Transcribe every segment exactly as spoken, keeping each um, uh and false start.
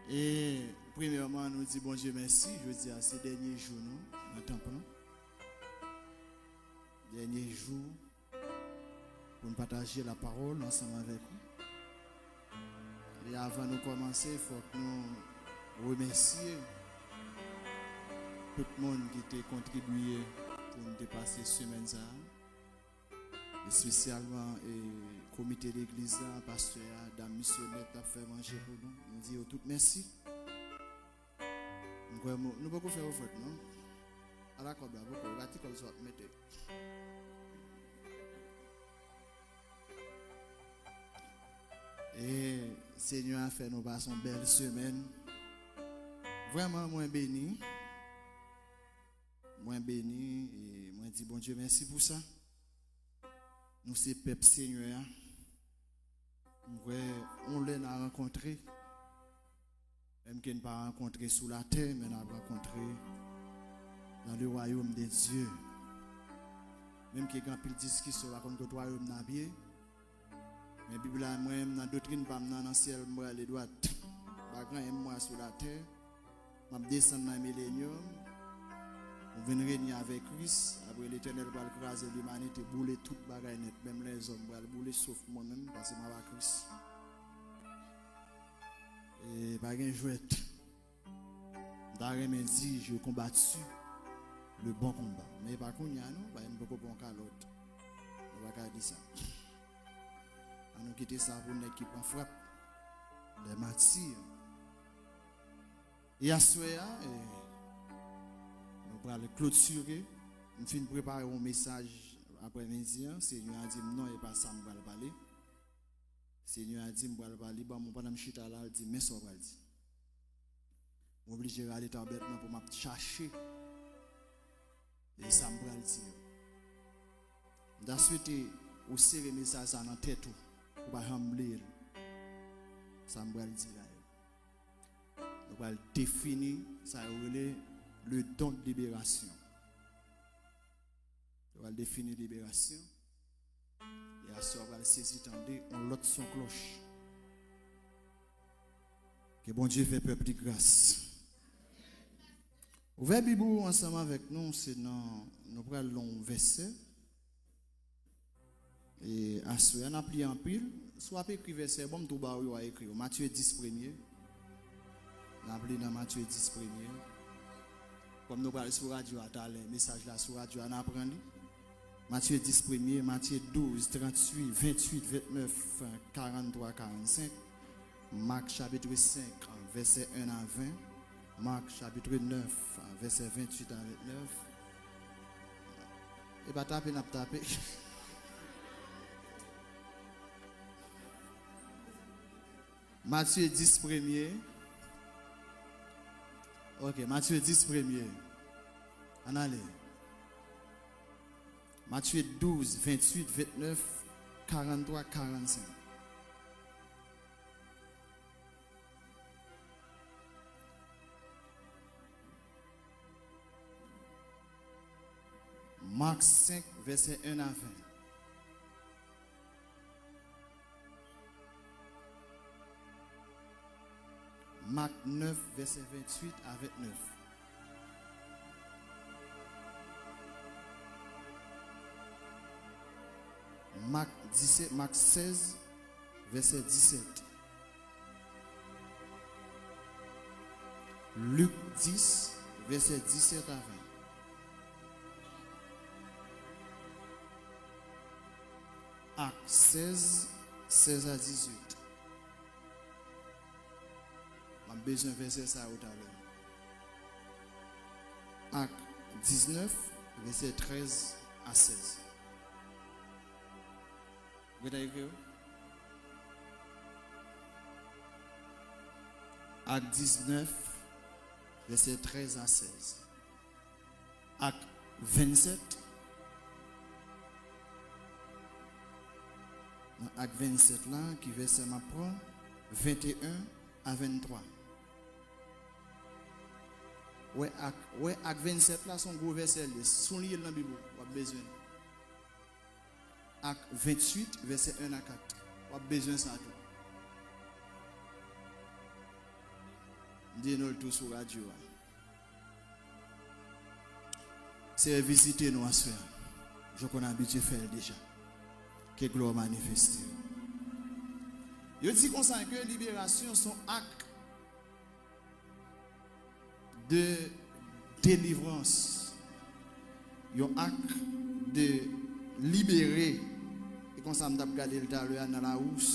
E premyèman, nou di Bondye mèsi. Jodi a, se dènye jou nou nan tanp lan. Dènye jou pou n pataje lapawòl ansanm avèk ou. E avan nou kòmanse, fòk nou remèsye tout moun ki te kontribiye pou n te pase semèn sa a. Espesyalman, e, komite legliz la, pastè a, dam misyonè k t ap fè manje pou nou. Nou di yo tout mèsi. M kwè mo-, nou poko fè ofrann, non? Ala kòb la, poko, gade ti kòb sa w ap mete. E Senyè a fè nou pase yon bèl semèn. Vrèman, mwen beni. Mwen beni e mwen di Bondye mèsi pou sa. Nou se pèp Senyè a. M kwè, yon lè n a rankontre, menm ke n pa rankontre sou latè, men n ap rankontre dans le royaume de Dieu. Menm ke gen anpil diskisyon, pa konn kot wayòm n ap ye. Men Bib la, mwen menm, nan doktrin pa m nan, nan syèl m prale dwat. Pa gen anyen m wè sou latè. M ap desann nan milenyòm. Nou vin renye avèk Kris. Apre, Letènèl pral kraze limanite, boule tout bagay nèt. Menm lèzòm pral boule, sof mwen menm, paske m ap ak Kris. E pa gen jwèt. M ta renmen di, j'ai combattu le bon combat. Men e pa kounye a, non, paske m poko pran kalòt. Nou pa ka di sa. Ann nou kite sa pou nèg ki pran frap. Les martyrs. E aswè a, e, nou pral klotire. M fin prepare yon mesaj aprèmidi a. Senyè a di m non, e pa sa m pral pale. Senyè a di m pral pale, ban m, pandan m chita la, l di, men sa w pral di. M oblije rale tablet mwen pou m ap chache e sa m pral di yo. M ta swete ou sere mesaj sa nan tèt ou, pou w pa janm bliye l. Sa m pral di la yo. Nou pral defini sa yo rele le don de liberasyon. Yo pral defini liberasyon. E aswè, w pral sezi tande yon lòt son klòch. Ke Bondye fè pèp li gras. Ouvè Bib ou ansanm avèk nou, se nan, nou pral nan yon vèsè. E aswè a, n ap li anpil. Si w ap ekri vèsè, ban m tou ba w yo a ekri yo. Matye dis premye. N ap li nan Matye dis premye. Kòm nou pral sou radyo a talè, mesaj la sou radyo a, n ap pran li. Matye dis premye, Matye douz, tranntuit, venntuit, ventnèf, karanntwa, karannsenk, Mak chapit senk, vèsè en a ven, Mak chapit nèf, vèsè venntuit a ventnèf. E pa tape n ap tape. Matye dis premye. Ok, Matye dis premye. Ann ale. Matye douz, venntuit, ventnèf, karanntwa, karannsenk. Mak senk, vèsè en a ven. Mak nèf, vèsè venntuit a ventnèf. Mak disèt, Mak sèz, vèsè disèt. Lik dis, vèsè disèt a ven. Ak sèz, sèz a dizuit. M ap bezwen vèsè sa yo talè. Ak diznèf, vèsè trèz a sèz. Ou gentan ekri yo? Ak diznèf, vèsè trèz a sèz. Ak vennsèt. Nan Ak vennsèt la, ki vèsè m ap pran? Venteyen a venntwa. Wè Ak, wè Ak vennsèt la, se yon gwo vèsè l ye. Si w li l nan Bib ou, w ap bezwen l. Ak ventuit, vèsè en a kat. W ap bezwen sa tou. M di nou l tou sou radyo a. Seyè, vizite nou aswè a. Jan w konn abitye fè l deja. Ke glwa w manifeste. Yo di konsa ke liberasyon se yon ak de delivrans, yon ak de libere. E konsa m t ap gade l talè a nan Lawous.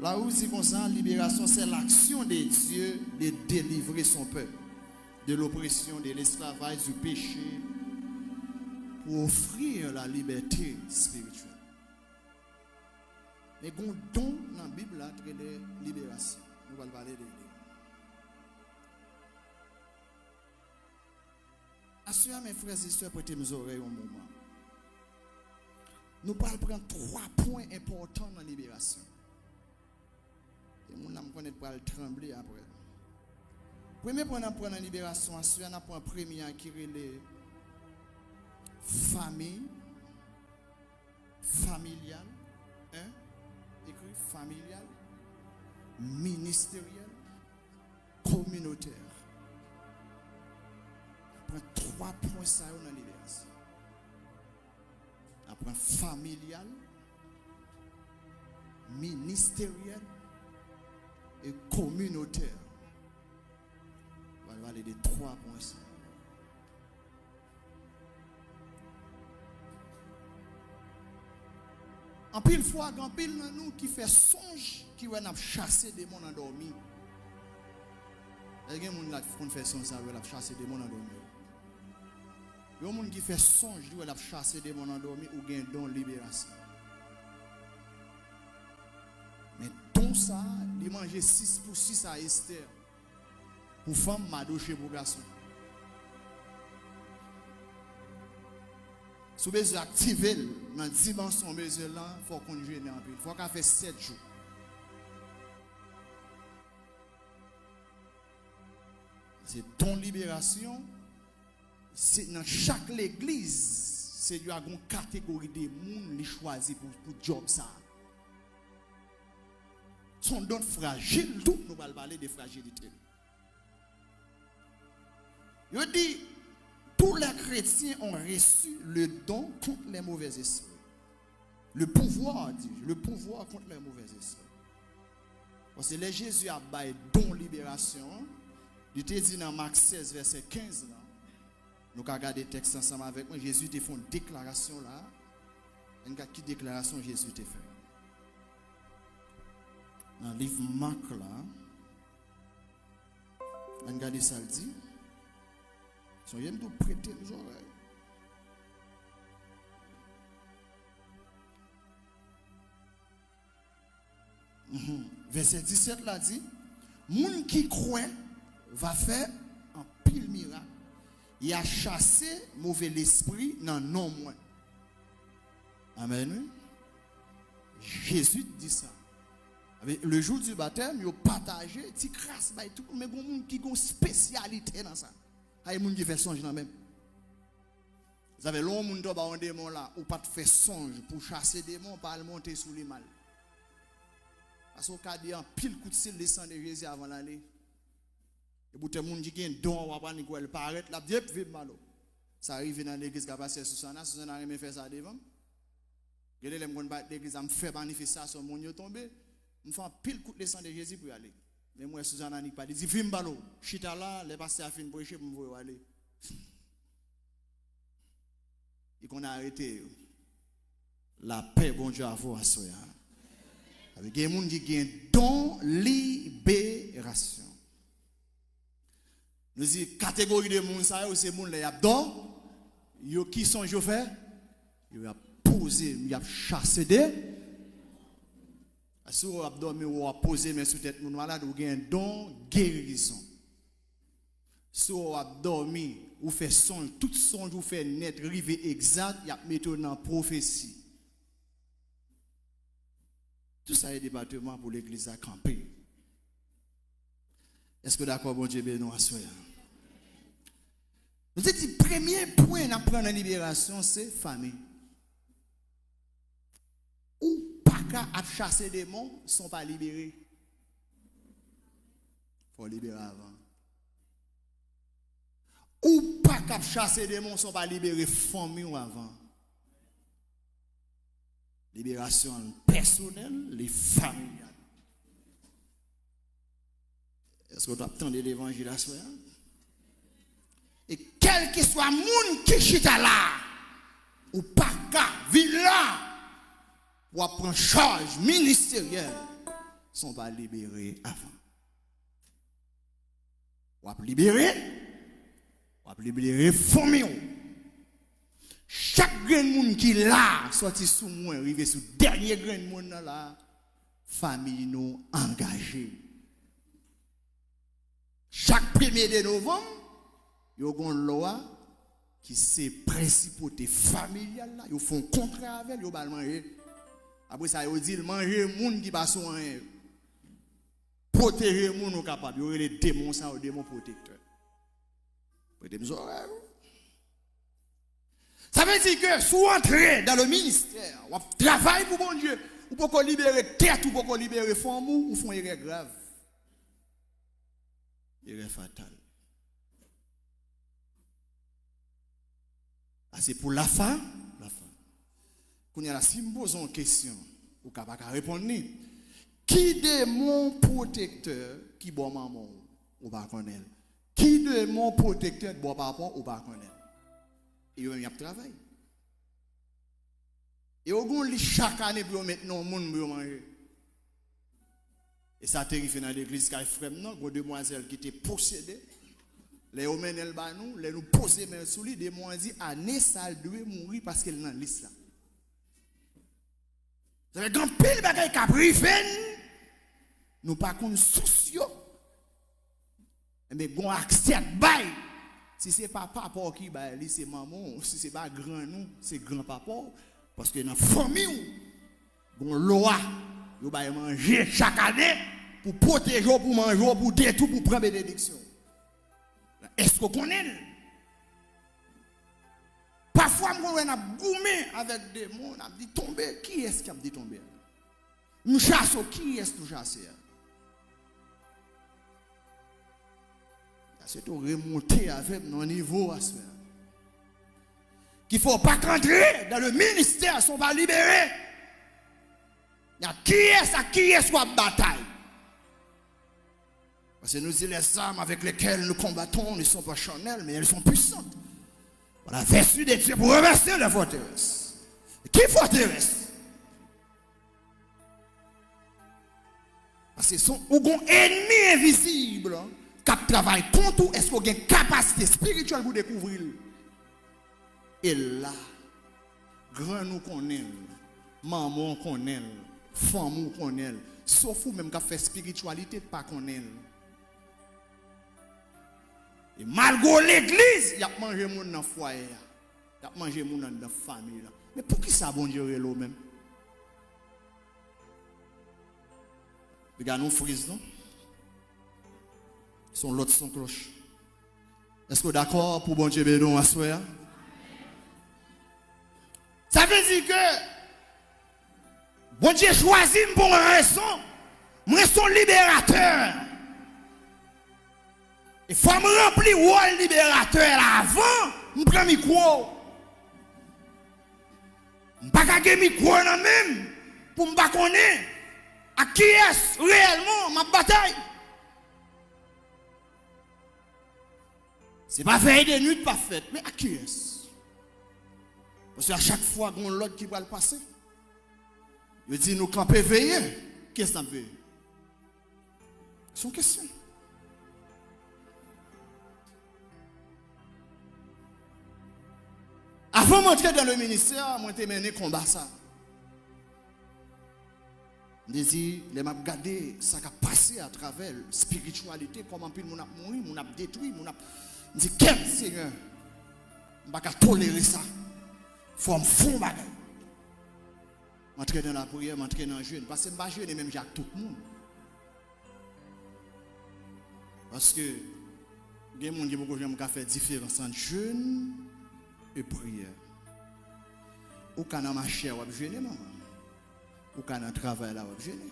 Lawous di konsa, libération, c'est l'action de Dieu de délivrer son peuple de l'oppression, de l'esclavage, du péché, pour offrir la liberté spirituelle. Men gen yon don nan Bib la ki rele liberasyon. Nou pral pale de li. Aswè a, men frè e sè, prete m zòrèy yon moman. Nou pral pran twa pwen enpòtan nan liberasyon. E moun la m konnen pral tranble apre. Premye pwen n ap pran nan liberasyon aswè a, n ap pran premye a ki rele famiy, familial, en, ekri familial, ministeryèl, kominotè. Pran twa pwen sa yo nan liberasyon. N ap pran familial, ministeryèl e kominotè. N pral pale de twa pwen sa yo. Anpil fwa, gen anpil nan nou ki fè sonj ki wè n ap chase demon nan dòmi. Èske gen moun la ki konn fè sonj sa, wè l ap chase demon nan dòmi? Yon moun ki fè sonj li wè l ap chase demon nan dòmi, ou gen don liberasyon. Men don sa a, li manje sis pou sis a Estè. Pou fanm, madoche pou gason. Si w bezwen aktive l nan dimansyon w bezwen l lan, fò w konn jene anpil. Fò w ka fè sèt jou. Se don liberasyon. Se nan chak legliz, Senyè a gen yon kategori de moun li chwazi pou, pou djòb sa a. Se yon don frajil tou, nou pral pale de frajilite li. Yo di, tous les chrétiens ont reçu le don contre les mauvais esprits. Le pouvoir, dis-je, le pouvoir contre les mauvais esprits. Paske lè Jezi ap bay don liberasyon an, li te di nan Mak sèz, vèsè kenz lan, nou ka gade tèks ansanm avèk mwen, Jezi te fè yon deklarasyon la. Ann gade ki deklarasyon Jezi te fè. Nan liv Mak la, ann gade sa l di. Sonje m tou prete m zòrèy. Mhm. Vèsè disèt la di, moun ki kwè va fè anpil mirak. Il a chassé mauvais esprit nan non mwen. Amèn, wi. Jezi te di sa. Le jour du baptême, yo pataje ti kras bay tout moun, men gen moun ki gen spesyalite nan sa. Ay, moun ki fè sonj nan menm. Sa fè lè yon moun tonbe yon demon la, ou pa t fè sonj pou chase demon, pa al monte sou li mal. Paske w ka di anpil kout sil desann de Jezi avan l ale. E poutèt moun ki gen don an, w ap annik wè l parèt, l ap di, "Ep, vin ba nou." Sa rive nan legliz ka pastè Susana, Susana renmen fè sa devan m. Gen de lè m konn parèt legliz la, m fè manifestasyon, moun yo tonbe, m fè anpil kout lesann de Jezi pou y ale. Men m wè Susana annik pa, li di, "Vin ba nou, chita la, lè pastè a fin preche, pou m voye w ale." Li konn arete yo. Lapè Bondye avè w aswè a. Sa vle gen moun ki gen don liberasyon. Nou di kategori de moun sa yo, se moun lè y ap dò, yo ki sonj yo fè? Yo ap poze, y ap chase de. Si w ap dòmi, w ap poze men sou tèt moun malad, ou gen don gerizon. Si w ap dòmi, ou fè sonj, tout sonj ou fè nèt, rive egzak, y ap mete w nan pwofesi. Tout sa e depatman pou legliz la kanpe. Èske w dakò Bondye beni w aswè a? Nou te di premye pwen n ap pran nan liberasyon se fanmi. Ou pa ka ap chase demon san w pa libere. Fò w libere avan. Ou pa kab chase demon san w pa libere fanmi w avan. Liberasyon an pèsonèl, li familyal. Èske w t ap tande levanjil aswè a? E kèlkeswa moun ki chita la, ou pa ka vin la pou w ap pran chaj ministeryèl san w pa libere avan. W ap libere, w ap libere fanmi w. Chak grenn moun ki la, sòti sou mwen, rive sou dènye grenn moun nan la, fanmi nou angaje. Chak premye de novanm, yo gon lwa ki se prensipte familyal la, yo fè yon kontra avè l, yo ba l manje. Apre sa, yo di l manje moun ki pa sou anyen yo. Pwoteje moun ou kapab. Yo rele demon sa yo demon pwotektè. Prete m zòrèy ou. Sa vle di ke si w antre dans le ministère, w ap travay pou Bondye, ou poko libere tèt ou, poko libere fanm ou, ou fè yon erè grav. Erè fatal. Sa se pou lafa, lafa. Kounye a la, si m poze yon kesyon, ou ka pa ka reponn li. Ki demon pwotektè ki bò manman w, ou pa konnen l? Ki demon pwotektè bò papa w, ou pa konnen l? E yo menm y ap travay. E yo gon lis chak ane pou yo met non moun pou yo manje. E sa te rive nan legliz kay frè m nan, gon demwazèl ki te posede. Lè yo mennen l ba nou, lè nou poze men sou li, demon an di ane sa a l dwe mouri paske l nan lis la. Sa fè gen anpil bagay k ap rive n, nou pa konn sous yo. Ebyen, gon aksè k bay. Si se pa papa w ki bay li, se manman w. Si se pa grann ou, se granpapa w. Paske nan fanmi w, gon lwa yo bay manje chak ane pou pwoteje w, pou manje w, pou detwi w, pou pran benediksyon. Èske w konnen l? Pafwa, m konn wè n ap goumen avèk demon, n ap di tonbe, kiyès k ap di tonbe a? M chase w, kiyès nou chase a? Sa se tou remonte avè m nan nivo aswè a. Ki fè w pa ka antre dans le ministère san w pa libere. Ak kiyès, ak kiyès w ap batay? Paske nou di, les armes avec lesquelles nous combattons ne sont pas charnelles, mais elles sont puissantes par la vertu de Dieu pour renverser les forteresses. Ki fòterès? Paske se yon, ou gon enmi envizib k ap travay kont ou, èske w gen kapasite espirityèl pou dekouvri l? E la, grann ou konnen l, manman w konnen l, fanmi w konnen l, sof ou menm k ap fè espirityalite pa konnen l. E malgre w legliz, y ap manje moun nan fwaye a. Y ap manje moun anndan fanmi la. Men poukisa Bondye rele w menm? Piga nou friz non. Se yon lòt son klòch. Èske w dakò pou Bondye beni w aswè a? Sa vle di ke Bondye chwazi m pou yon rezon. Mwen se yon liberatè. E fò m ranpli wòl liberatè la avan m pran mikwo. M pa ka gen mikwo nan men m pou m pa konnen ak kiyès reyèlman m ap batay. Se pa vèy de nuit p ap fèt, men ak kiyès? Paske a chak fwa gen yon lòd ki pral pase, yo di nou kanpe veye. Kiyès n ap veye? Se yon kesyon. Avan m antre dans le ministère, mwen te mennen konba sa. M te di, lè m ap gade sa k ap pase atravè espirityalite, kòman anpil moun ap mouri, moun ap detwi, moun ap, m di, kèt Senyè, m pa ka tolere sa. Fò m fè yon bagay. M antre nan lapriyè, m antre nan jèn. Paske m pa jene menm jan ak tout moun. Paske gen moun ki poko janm ka fè diferans ant jèn e priyè. Ou ka nan mache a w ap jene, manman. Ou ka nan travay la w ap jene.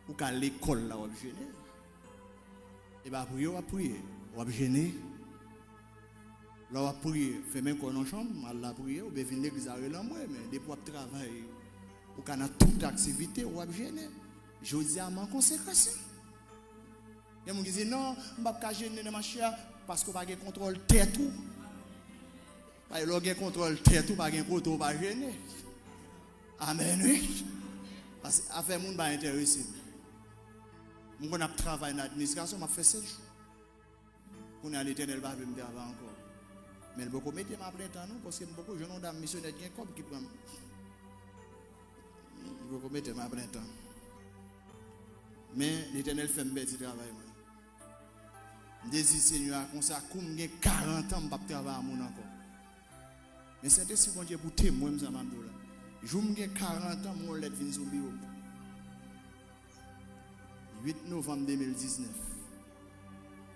Ou ka lekòl la w ap jene. E pa priye w ap priye, w ap jene. Lè w ap priye, fèmen kò w nan chanm, al lapriyè, oubyen vin legliz la rele anmwe, men depi w ap travay, ou ka nan tout aktivite w, w ap jene. Jodi a, m an konsekrasyon. Gen moun ki di, "Non, m p ap ka jene nan mache a," paske w pa gen kontwòl tèt ou. Paske lè w gen kontwòl tèt ou, pa gen kote w pa jene. Amèn, wi. Paske afè moun pa enterese m. M konn ap travay nan administrasyon, m ap fè sèt jou. Kounye a, Letènèl pa vle m travay ankò. Men l poko mete m aplentan non, paske m poko jwenn yon dam misyonè ki gen kòb ki pran m. Li poko mete m aplentan. Men Letènèl fè m pèdi travay mwen. M te di Senyè a konsa, kou m gen karant an, m p ap travay a moun ankò. Men Sentespri Bondye pou temwen m sa m ap di w la. Jou m gen karant an, m wè yon lèt vin sou biwo m. Uit novanm de mil diznèf.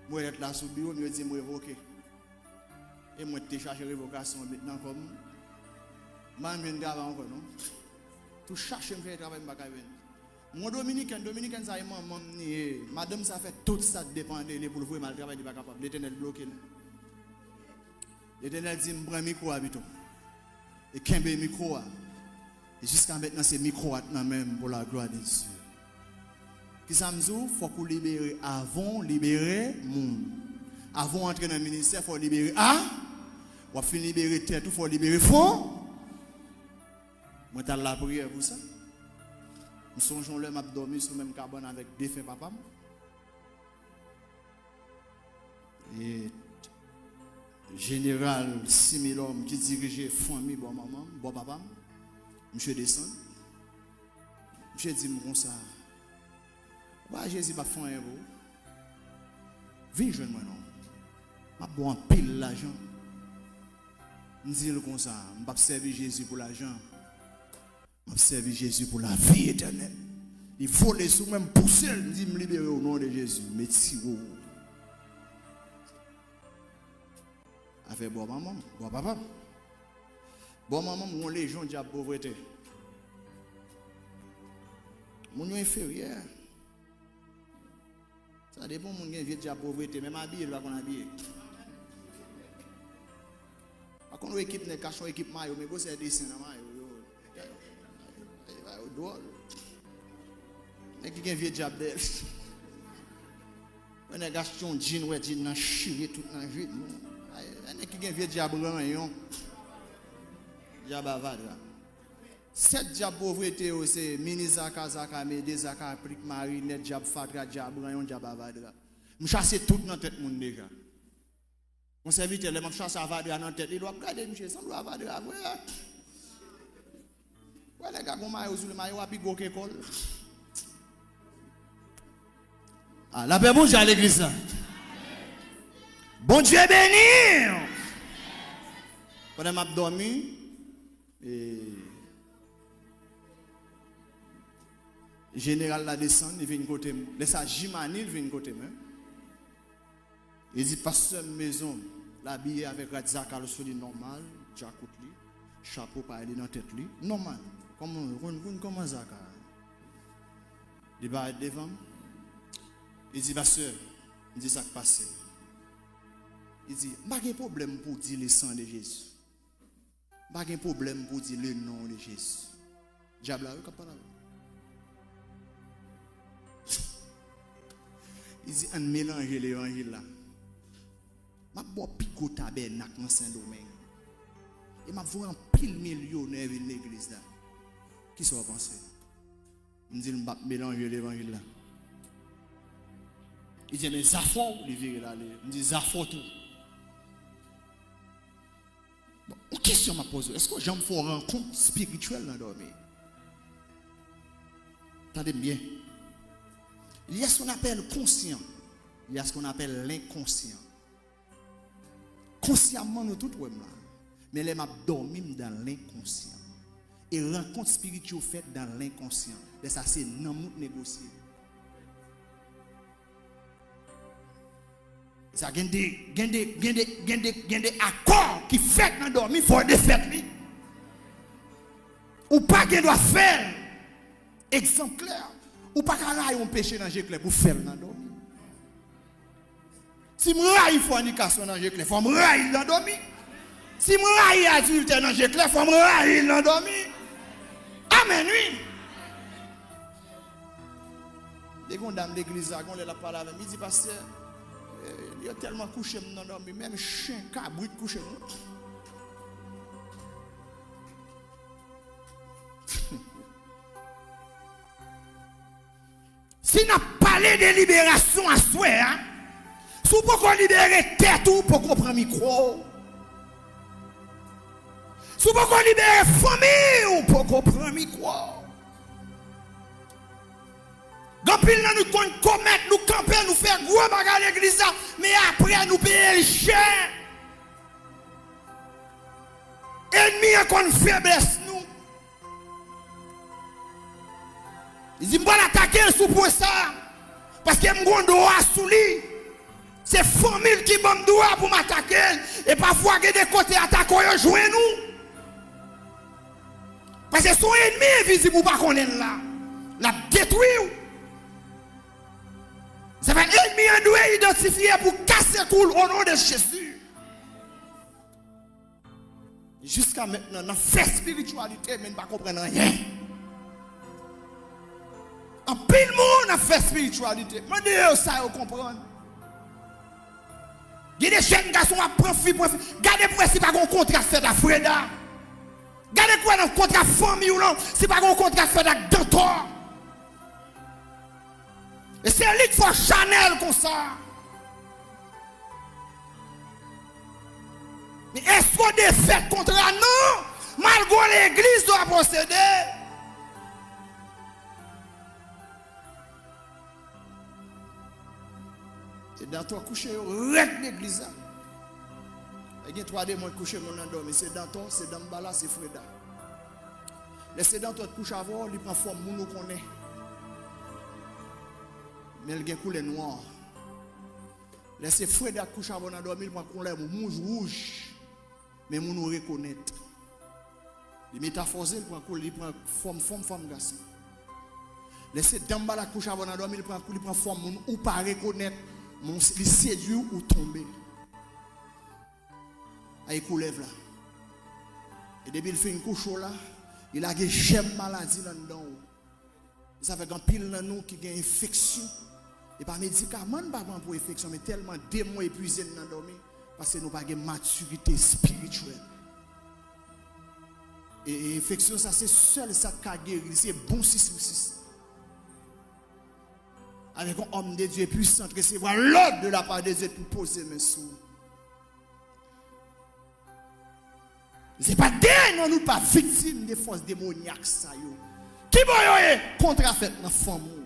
M wè lèt la sou biwo m, yo di m revoke. E mwen te chache revokasyon an met nan kò m. M pa jwenn travay ankò non. Tou chache m chache travay, m pa ka jwenn. M wè yon Dominikèn, Dominikèn sa e manman m li ye. Madanm sa fè tout sa k depann de li pou l voye m al travay, li pa kapab. Letènèl bloke l. Letènèl di m pran mikwo a pito. E kenbe mikwo a. E jiska mentnan se mikwo a k nan men m pou la glwa de Dye. Kisa m di w? Fòk ou libere avan w libere moun. Avan w antre nan ministè, fò w libere a. W ap fin libere tèt ou, fò w libere fon. Mwen t al lapriyè pou sa. M sonje yon lè m ap dòmi sou menm kabann avèk defen papa m. E Jeneral Similòm ki dirije fanmi bò manman m, bò papa m, misye desann. Misye di m konsa, "Ou pa wè Jezi p ap fè anyen pou ou? Vin jwenn mwen non. M ap ba w anpil lajan." M di l konsa, "M p ap sèvi Jezi pou lajan. M ap sèvi Jezi pou lavi etènèl." Li vole sou mwen, m pouse l, m di, "M libere w, o non de Jezi, m etire w." Afè bò manman m, bò papa m. Bò manman m, yon lejyon dyab povrete. Moun yo enferyè. Sa depi yon moun gen vye dyab povrete, menm abiye, li pa konn abiye. Pa konn yon ekip nèg k achte yon ekip mayo, men gwosè desen nan mayo yo. Yo dwòl. Nèg ki gen vye dyab dèyè l. Wè nèg achte yon djin, wè djin nan chire tout nan jenou. Ay, nèg ki gen vye dyab ranyon. Dyab avadra. Sèt dyab povrete yo se minis zaka, zaka mede, zaka aplik, marinèt, dyab fatra, dyab ranyon, dyab avadra. M chase tout nan tèt moun deja. Yon sèvitè, lè m ap chase avadra nan tèt li, l ap gade misye, sanble yon avadra vre. Wè nèg la gon mayo sou li, mayo a pi gwo ke kò l. Ah, lapè Bondye a legliz la. Bondye beni w. Pandan m ap dòmi, e, jeneral la desann, li vin kote m. Lè sa, Jimani, li vin kote mwen. Li di, "Pastè, m mezon l abiye avèk rad zaka l sou li nòmal, djakout li, chapo pa li nan tèt li, nòmal. Kòman, konn, konn kòman zaka a?" Li parèt devan m. Li di, "Pastè," m di, "Sa k pase?" Li di, "M pa gen pwoblèm pou w di le sang de Jésus." M pa gen pwoblèm pou w di le nom de Jésus. Dyab la wi k ap pale avè w. Li di, "Ann melanje levanjil la. M ap ba w pi gwo tabènak nan Sendomeng. E m ap voye anpil milyonè vin legliz la. Kisa w panse?" M di l, "M p ap melanje levanjil la." Li di, "Men zafè w," li vire l ale. M di, "Zafè w tou." Bon, yon kesyon m ap poze w, èske w janm fè yon rankont espirityèl nan dòmi? Tande m byen. Il y a ce qu'on appelle conscient, il y a ce qu'on appelle l'inconscient. Konsyaman, nou tout wè m la. Men lè m ap dòmi, m dan lenkonsyan. E rankont espirityèl fèt dan lenkonsyan. Lè sa, se nanm ou k negosye. Sa gen de, gen de, gen de, gen de, gen de akò ki fèt nan dòmi, fò w defèt li. Ou pa gen dwa fè l. Egzanp klè, ou pa ka rayi yon peche nan je klè pou fè l nan dòmi. Si m rayi fònikasyon nan je klè, fò m rayi l nan dòmi. Si m rayi adiltè nan je klè, fò m rayi l nan dòmi. Amèn, wi. Te gen yon dam legliz la, gen yon lè l ap pale avè m, li di, "Pastè, eh, yo tèlman kouche m nan dòmi, menm chen, kabrit kouche m." Si n ap pale de liberasyon aswè a, si w poko libere tèt ou, poko pran mikwo. Si w poko libere fanmi w, poko pran mikwo. Gen anpil nan nou konn komèt, nou kanpe, nou fè gwo bagay legliz la, men apre nou peye l chè. Ènmi an konn feblès nou. Li di, "M pral atake l sou pwen sa a, paske m gon dwa sou li. Se fanmi l ki ban m dwa pou m atake l." E pafwa, gen de kote atak ou yo jwenn ou. Paske se yon ènmi envizib ou pa konnen l la. L ap detwi w. Sa fè ènmi an dwe idantifye pou kase kou l o non de Jezi. Jiska mentnan, n ap fè espirityalite, men n pa konprann anyen. Anpil moun ap fè espirityalite. Mande yo sa yo konprann. Gen de jèn gason ap pran fi, pran fi. Gade pou wè si pa gen yon kontra k fèt ak Freda. Gade pou wè nan kontra fanmi w lan, si pa gen yon kontra k fèt ak Dantò. E se li k fè w chanèl konsa. Men èske w defèt kontra? Non. Malgre w legliz, w a posede. E Dantò kouche yo rèd legliz la. E gen twa demon ki kouche moun nan dòmi. Se Dantò, se Danmbala, se Freda. Lè se Dantò t kouche avè w, li pran fòm moun ou konnen. Men l gen koulè nwa. Lè se Freda k kouche avè w nan dòmi, li pran koulè wouj, wouj. Men moun ou rekonèt. Li metafòze, li pran koulè, li pran fòm fanm, fòm gason. Lè se Danmbala k kouche avè w nan dòmi, li pran, li pran fòm moun ou pa rekonèt. Moun, li sedwi w, ou tonbe. Ay koulèv la. E depi l fin kouche w la, li lage jèm maladi l anndan w. Sa fè gen anpil nan nou ki gen enfeksyon. E pa medikaman n pa pran pou enfeksyon, men tèlman demon epuize n nan dòmi, paske nou pa gen matirite espirityèl. E, e enfeksyon sa, se sèl sa k ka geri, se bon sisousis. Avèk yon òm de Dye pwisan k resevwa lòd de la pa de Dye pou poze men sou ou. Se pa de non, nou pa viktim de fòs demonyak sa yo. Ki bò yo ye? Kontra fèt nan fanmi w.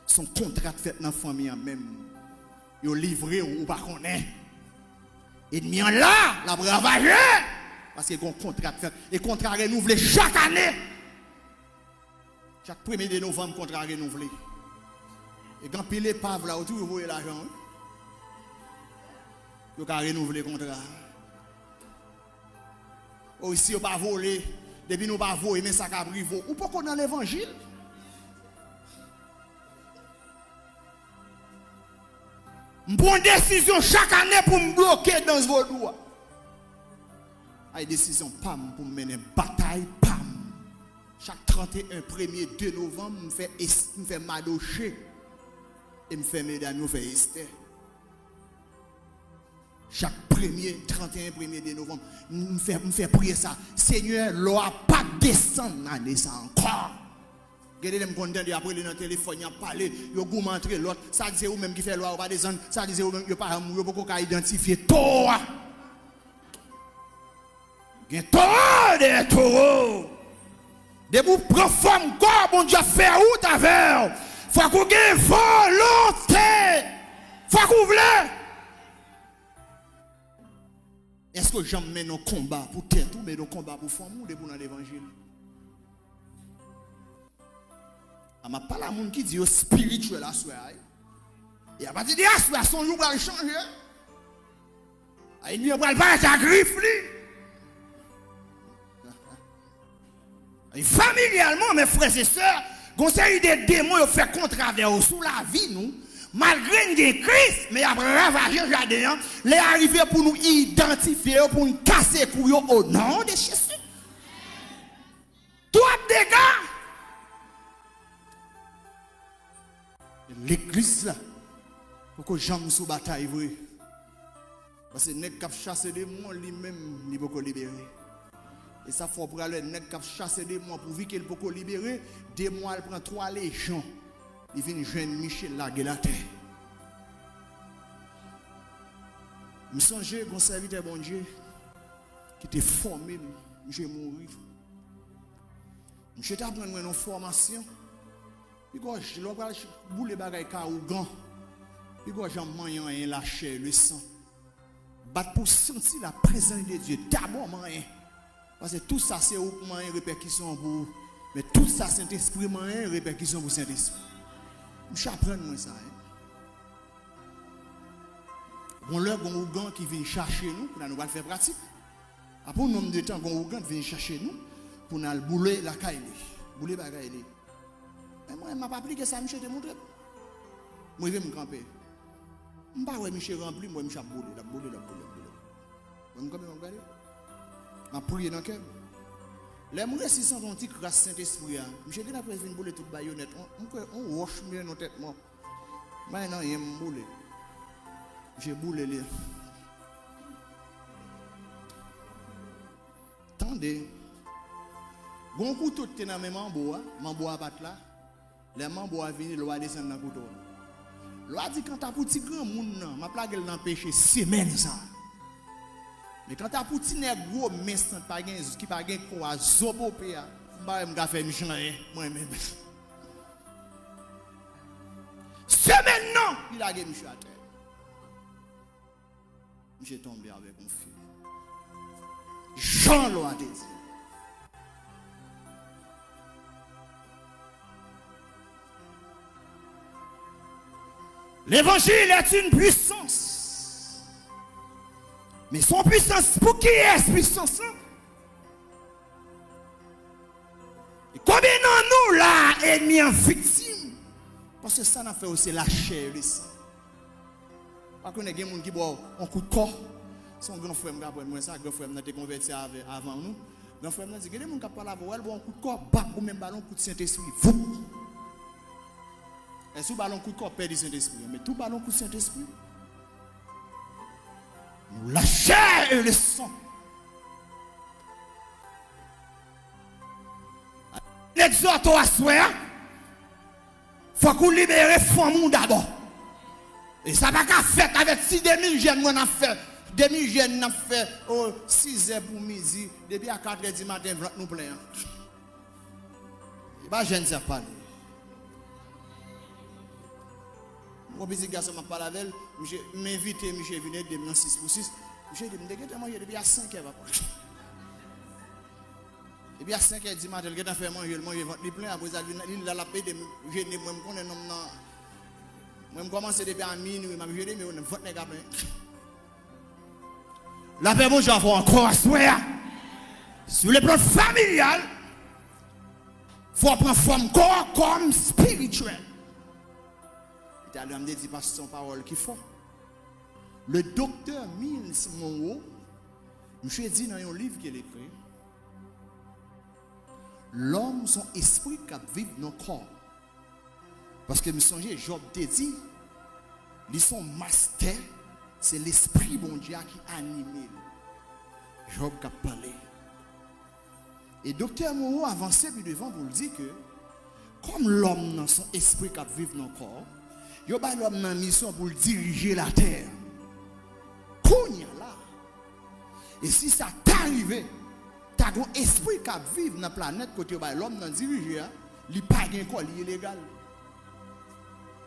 Se yon kontra k fèt nan fanmi an menm. Yo livre w, ou pa konnen. Ènmi an la, l ap ravaje. Paske gen yon kontra k fèt. E kontra renouvle chak ane. Chak premye de novanm, kontra renouvle. E gen anpil epav la, yo toujou voye lajan, wi. Yo ka renouvle kontra. O, si yo pa vole, depi nou pa voye, men sa k ap rive w. Ou poko nan levanjil. M pran desizyon chak ane pou m bloke dans vodou a. Ay desizyon pa m pou m mennen batay pa m. Chak trannteyen, premye de novanm, m fè es-, m fè madoche. E m fè medam yo fè Estè. Chak premye, trannteyen, premye de novanm, m fè, m fè priyè sa. Senyè, lò a p ap desann ane sa ankò. Gen de lè m konn tande y ap rele nan telefòn, y ap pale, yo goumen antre lòt. Sa di se ou menm ki fè lwa yo pa desann, sa di se ou menm, yo pa janm, yo poko ka idantifye towo a. Gen towo dèyè towo. Depi w pran fòm kò, Bondye ap fè wout avè w. Fòk ou gen volonte. Fòk ou vle. Èske w janm mennen yon konba pou tèt ou, mennen yon konba pou fanmi w depi w nan levanjil? A, m ap pale a moun ki di yo espirityèl aswè a, wi. E apati de aswè a, se yon jou pral chanje. A, ènmi an pral parèt ak grif li. E familyalman, men frè e sè, gon seri de demon yo fè kontra avè yo sou lavi nou, Malgre n gen Kris, men y ap ravaje jaden an. Lè a rive pou nou idantifye yo, pou n kase kou yo, o non de Jezi. Twòp dega! Legliz la poko janm sou batay vre. Paske nèg k ap chase demon, li menm, li poko libere. E sa fè w pral wè nèg k ap chase demon, pouvi ke l poko libere, demon al pran twa lejyon, li vin jwenn Michel lage l atè. M sonje gon sèvitè Bondye ki te fòme m, misye mouri. Misye t aprann mwen nan fòmasyon. Pigòj, lè w pral ch-, boule bagay ka ougan, pigòj an manyen anyen lachè, le san. Bat pou santi la prezans de Dye dabò manyen. Paske tout sa se ou k manyen, repèkisyon an pou ou. Men tout sa Sentespri manyen, repèkisyon pou Sentespri. Misye aprann mwen sa, hein. Gon lè, gon ougan ki vin chache nou, kounye a nou pral fè pratik. Apre yon nonm de tan, gon ougan vin chache nou pou n al boule lakay li, boule bagay li. Men mwen, m ap aplike sa misye te montre m. Mwen rive m kanpe. M pa wè misye ranpli, m wè misye ap boule, l ap boule, l ap boule, l ap boule. Mwen m kanpe, m ap gade. M ap priye nan kè m. Lè m resi santi yon ti kras Sentespri a, misye gentan prèske vin boule tout bagay yo nèt. On, m kwè on wòch m jwenn nan tèt mwen. Mwen nan anyen, m boule. Misye boule li. Tande. Gon kouto ki te nan men manbo a, manbo a pa t la. Lè manbo a vini, lwa desann nan kouto a. Lwa di, kanta pou ti granmoun nan, m ap lage l nan peche semèn sa a. Men kanta pou ti nèg gwo mens lan, pa gen, ki pa gen kò a, zo pope a, m pa wè m ka fè misye anyen, mwen menm. Semèn nan, li lage misye atè. Misye tonbe avèk yon fil. Jan lwa te di. Levanjil est une puissance. Men se yon pwisans pou kiyès pwisans lan? E konbyen nan nou la, ènmi an viktim? Paske sa n ap fè yo se lachè e le san. Pa konnen gen moun ki ba w yon kout kò. Se yon gran frè m k aprann mwen sa, gran frè m nan te konvèti avè, avan nou. Gran frè m nan di, gen de moun k ap pale avè w, wè l ba w yon kout kò, bap, ou menm ba l yon kout Sentespri. Voup! Èske ou ba l yon kout kò, pèdi Sentespri an? Men tou ba l yon kout Sentespri. Nou lachè e le san. N egzòte w aswè a, fòk ou libere fanmi w dabò. E sa pa ka fèt avèk ti demi jèn mwen n ap fè. Demi jèn n ap fè, o, sizè pou midi, depi a katrè di maten, vant nou plen an. E pa jèn sa ap pale. Gon pitit gason m ap pale avè l, misye, m envite misye vin ede m nan sis pou sis. Misye di, m te gentan manje depi a senkè, papa. Epi a senkè di maten, l gentan fè manje, l manje, vant li plen, apre sa, li, li la, l ap ede m jene, mwen, m konnen nonm nan, mwen, m kòmanse depi a minwi, m ap jene, men vant nèg la plen. Lapè Bondye avè w ankò aswè a. Sou le plan familyal, fò w pran fòm kò a kòm espirityèl. Italyan m te di pastè yon pawòl ki fò. Le doktè Myles Munroe, misye di nan yon liv ke l ekri, lòm se yon espri k ap viv nan kò. Paske m sonje Jòb te di, li se yon mastè, se Lespri Bondye a ki anime l. Jòb k ap pale. E doktè Munroe avanse pi devan pou l di ke, kòm lòm nan se yon espri k ap viv nan kò, yo bay lòm nan misyon pou l dirije latè. Kounye a la, e si sa ta rive, ta gon espri k ap viv nan planèt kote yo bay lòm nan dirije a, li pa gen kò, li ilegal.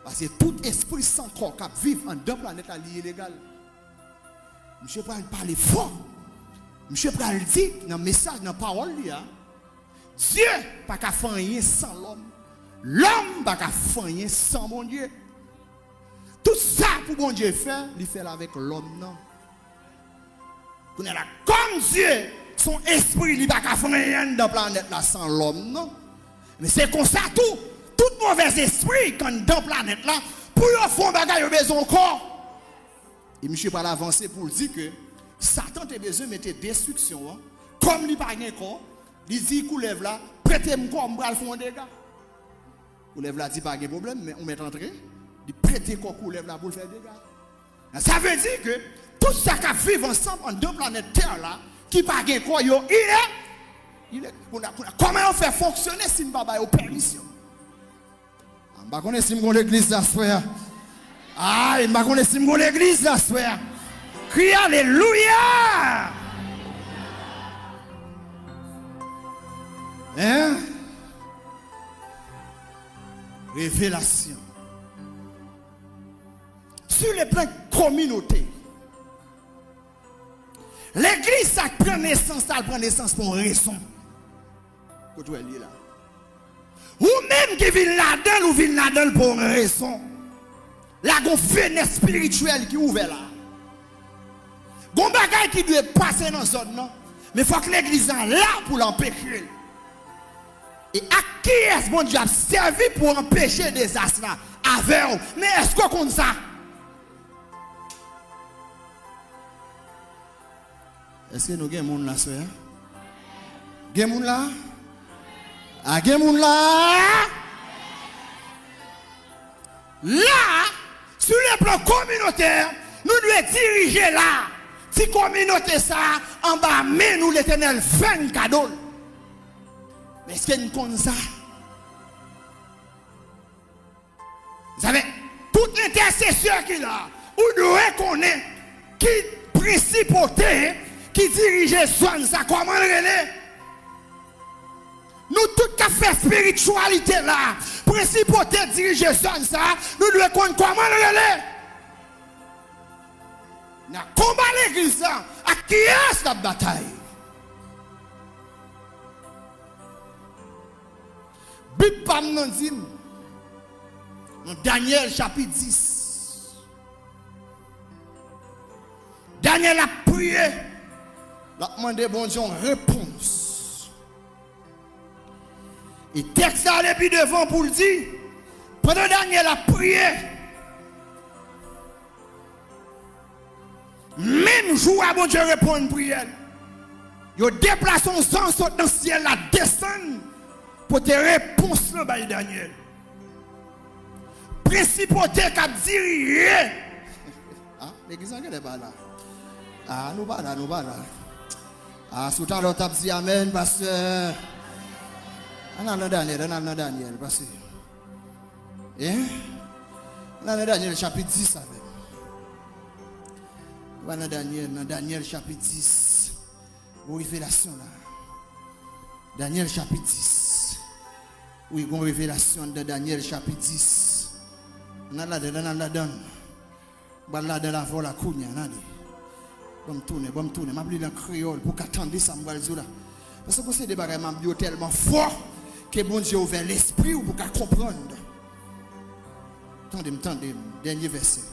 Paske tout espri san kò k ap viv anndan planèt la, li ilegal. Misye pral pale fò. Misye pral di nan mesaj, nan pawòl li a, Dye pa ka fè anyen san lòm. Lòm pa ka fè anyen san Bondye. Tout sa pou Bondye fè, li fè l avèk lòm nan. Kounye a la, kòm Dye se yon espri, li pa ka fè anyen anndan planèt la san lòm nan. Men se konsa tou, tout movèzespri k anndan planèt la, Pou yo fè yon bagay, yo bezwen yon kò. E misye pral avanse pou l di ke Satan te bezwen mete destriksyon an. Kòm li pa gen kò, li di koulèv la, "Prete m kò, m pral fè yon dega." Koulèv la di, "Pa gen pwoblèm, men ou mèt antre." Li prete kò koulèv la pou l fè dega. Sa vle di ke tout sa k ap viv ansanm anndan planèt tè la, ki pa gen kò, yo ilè, ilè, kounye a, kounye a, kòman yo fè fonksyone si n pa ba yo pèmisyon? Ah, m pa konnen si m gon legliz la aswè a. Ay, m pa konnen si m gon legliz la aswè a. Kriye alelouya! Hein? Revelasyon. Sur le plan kominote, legliz sa k pran nesans la, l pran nesans pou yon rezon. Kote w wè l ye la? Ou menm ki vin ladan l, ou vin ladan l pou yon rezon. La gon fenèt espirityèl ki ouvè la. Gon bagay ki dwe pase nan zòn nan, men fòk legliz la la pou l anpeche l. E ak kiyès Bondye ap sèvi pou anpeche dezas la? Avè w. Men èske w konn sa? Èske nou gen moun la, sè? Gen moun la? A, gen moun la? La, sou le plan kominotè, nou dwe dirije la. Ti kominote sa, anba men nou, Letènèl fè n kado l. Men èske n konn sa? Sa fè, tout entèsesè ki la, ou dwe konnen ki prensipote ki dirije zòn sa, kòman l rele? Nou tout k ap fè espirityalite la, prensipote dirije zòn sa, nou dwe konn kòman l rele. Nan konba legliz la, ak kiyès l ap batay? Bib pa m nan di m, nan Danyèl chapit dis, Danyèl ap priye, l ap mande Bondye yon repons. E tèks la ale pi devan pou l di, pandan Danyèl ap priye, menm jou a Bondye reponn priyè l. Yo deplase yon zanj sot nan syèl la desann pote repons lan bay Danyèl. Prensipote k ap dirije. Ah, legliz la genlè pa la. Ah, nou pa la, nou pa la. Ah, si w ta la, w t ap di amèn, pastè. Ann al nan Danyèl, ann al nan Danyèl, pastè. Hein? Ann al nan Danyèl chapit dis avè m. Nou va nan Danyèl, nan Danyèl chapit dis. Gon revelasyon la. Danyèl chapit dis. Wi, gon revelasyon anndan Danyèl chapit dis. Ann al ladan l, ann al ladan l. M pral ladan l avè w la kounye a, ann ale. Ban m tounen, ban m tounen. M ap li l an kreyòl pou w ka tande sa m pral di w la. Paske gon seri de bagay m ap di w tèlman fò ke Bondye ouvè lespri w pou w ka konprann. Tande m, tande m. Dènye vèsè.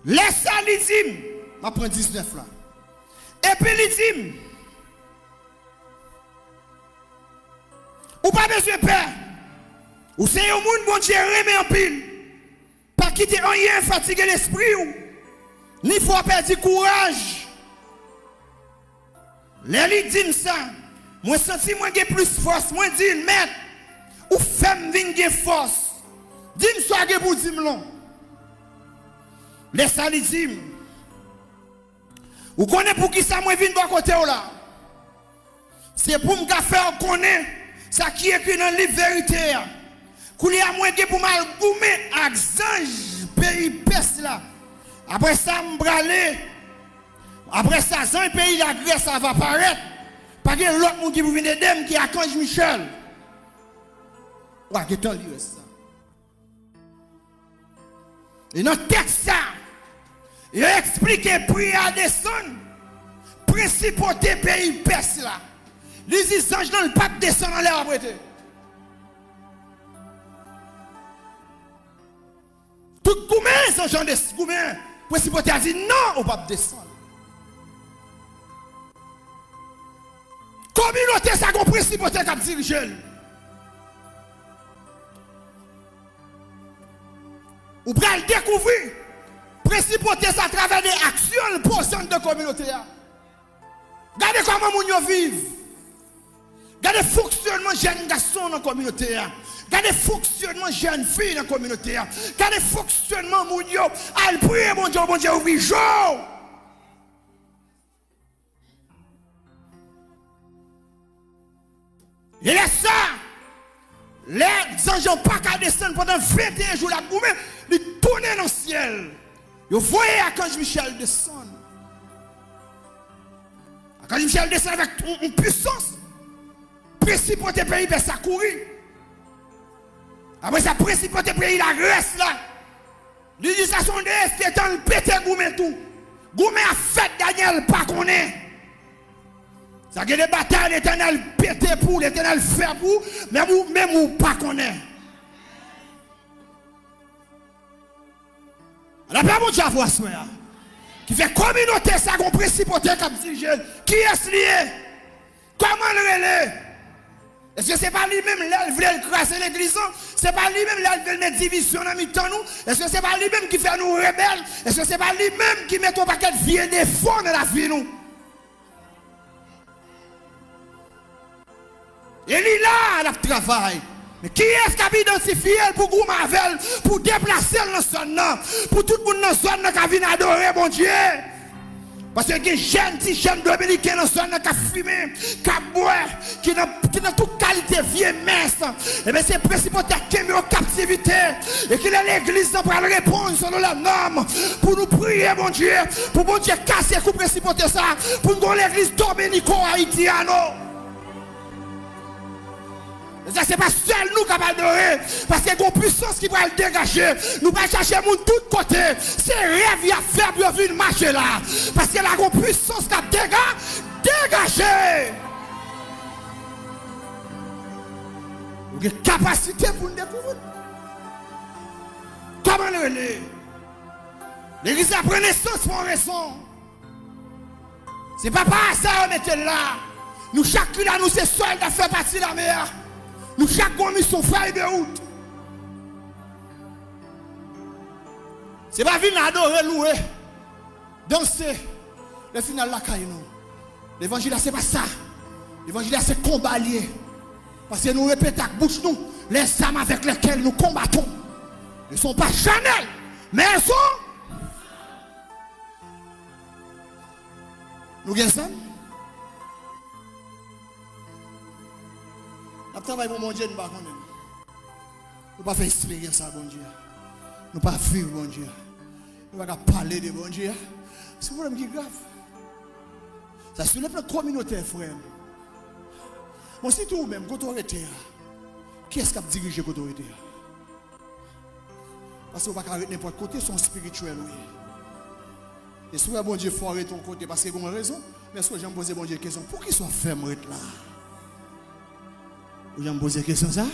Lè sa li di m, m ap pran diznèf la. Epi li di m, ou pa bezwen pè. Ou se yon moun Bondye renmen anpil. Pa kite anyen fatige lespri w, ni fè w pèdi kouraj. Lè li di m sa, mwen santi mwen gen plis fòs. Mwen di l, Mèt, ou fè m vin gen fòs. Di m sa w gen pou w di m non. Lè sa li di m, ou konnen poukisa mwen vin bò kote w la? Se pou m ka fè w konnen sa ki ekri nan liv verite a. Koulye a, mwen gen pou m al goumen ak zanj peyi Pès la. Apre sa, m prale. Apre sa, zanj peyi la Grès la va parèt. Pa gen lòt moun ki pou vin ede m ki Akanj Michèl. W a gentan li rès sa. E nan tèks sa, yo eksplike pri a desann, prensipote peyi Pès la. Li di zanj lan, l p ap desann anlè w ap rete. Tout goumen, zanj lan des-, goumen, prensipote a di, "Non, ou p ap desann." Kominote sa gon prensipote k ap dirije l. Ou pral dekouvri prensipalite sa atravè de aksyon l poze anndan kominote a. Gade kòman moun yo viv. Gade fonksyònman jèn gason nan kominote a. Gade fonksyònman jèn fi nan kominote a. Gade fonksyònman moun yo al priye Bondye, Bondye ouvri je w. E lè sa, lè zanj lan pa ka desann pandan venteyen jou l ap goumen, li tounen nan syèl. Yo voye Akanj Michèl desann. Akanj Michèl desann avèk yon, yon pisans. Prensipalite peyi Pès la kouri. Apre sa, prensipalite peyi Lagrès la. Li di sa se yon deyès ki gentan pete goumen tou. Goumen ap fèt, Danyèl pa konnen. Sa gen de batay Letènèl pete pou ou, Letènèl fè pou ou, menm ou, menm ou pa konnen. Lapè Bondye avè w aswè a. Ki fè kominote sa gon prensipalite k ap dirije l. Kiyès li ye? Kòman l rele? Èske se pa li menm lè l vle l kraze legliz lan? Se pa li menm lè l vle l met divizyon nan mitan nou? Èske se pa li menm ki fè nou rebèl? Èske se pa li menm ki mete yon pakèt vye defo nan lavi nou? E li la, l ap travay. Men kiyès k ap idantifye l pou goumen avè l, pou deplase l nan zòn nan, pou tout moun nan zòn nan ka vin adore Bondye? Paske gen jèn, ti jèn dominiken nan zòn nan k ap fimen, k ap bwè, ki nan, ki nan tout kalite vye mès. Ebyen, se prensipalite a kenbe yo kaptivite. E ki lè legliz lan pral reponn selon lè nòm pou nou priye Bondye, pou Bondye kase kou prensipalite sa, pou n gon legliz Dominico Haitiano. E sa, se pa sèl nou k ap adore, paske gon pisans ki pral degaje. Nou pral chache moun tout kote. Se rèv y ap fè pou yo vin mache la. Paske la gon pisans k ap dega, degaje. Nou gen kapasite pou n dekouvri. Kòman l rele? Legliz la pran nesans pou yon rezon. Se pa pa aza yo mete l la. Nou chak ki la, nou se sòlda, fè pati lame a. Nou chak gon misyon, fèy de wout. Se pa vin adore, louwe, danse, lè final lakay nou. Levanjil la, se pa sa. Levanjil la, se konba l ye. Paske nou repete ak bouch nou, les armes avec lesquelles nous combattons ne sont pas charnelles, mais elles sont Nou gen zam? N ap travay pou Bondye, nou pa konnen. Nou pa fè eksperyans a Bondye. Nou pa viv Bondye. Nou pa ka pale de Bondye. Se yon pwoblèm ki grav. Sa, sou le plan kominotè, frè m. Bon, sitou ou menm, kote w rete a, kiyès k ap dirije kote w rete a? Paske ou pa ka ret nenpòt kote, se yon espirityèl ou ye. E si w wè Bondye fè w ret yon kote, paske gen yon rezon. Men èske w janm poze Bondye kesyon, poukisa w fè m ret la? Ou janm poze kesyon sa?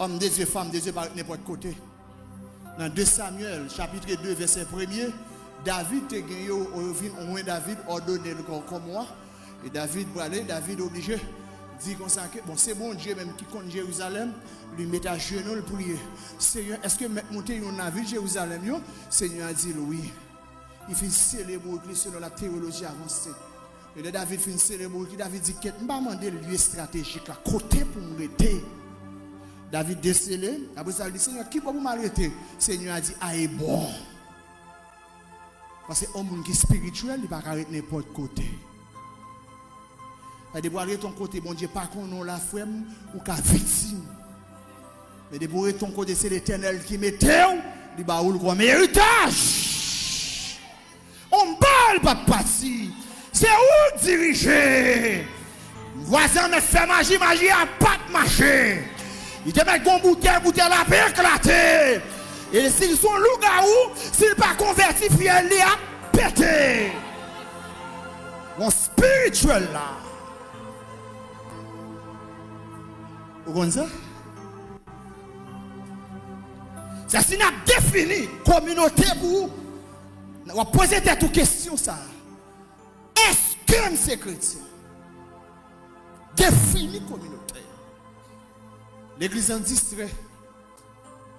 Òm de Dye, fanm de Dye pa ret nenpòt kote. Nan de Samyèl, chapit de, vèsè premye, David te gen yo, yo vin onnen David, òdone l kò-, kòm wa. E David prale, David oblije di konsa ke, bon, se Bondye menm ki konn Jerizalèm, li met ajenou, l priye. Senyè, èske mèt moute yon nan vil Jerizalèm yo? Senyè a di l wi. Li fin sele bourik li selon la teyoloji avanse. E lè David fin sele bourik li, David di, kèt, m pa mande lye estratejik la, kote pou m rete. David desele, apre sa, li di, Senyè, ki bò pou m al rete? Senyè a di, a e bò. Paske yon moun ki espirityèl, li pa ka ret nenpòt kote. Sa depi w al ret yon kote, Bondye pa konnen w la, frè m, ou ka viktim. Men depi w ret yon kote, se Letènèl ki mete w, li ba ou l kòm eritaj. On bal p ap pati. Se ou k dirije. Vwazen an mèt fè maji, maji a pa t mache. Li te mèt gon boutèy, boutèy la ap eklate. E si l se yon lougawou, si l pa konvèti, fyèl li ap pete. Bon, espirityèl la. Ou konn sa? Sa, si n ap defini kominote pou ou, w ap poze tèt ou kesyon sa a. Èske m se kretyen? Defini kominote. Legliz lan distrè.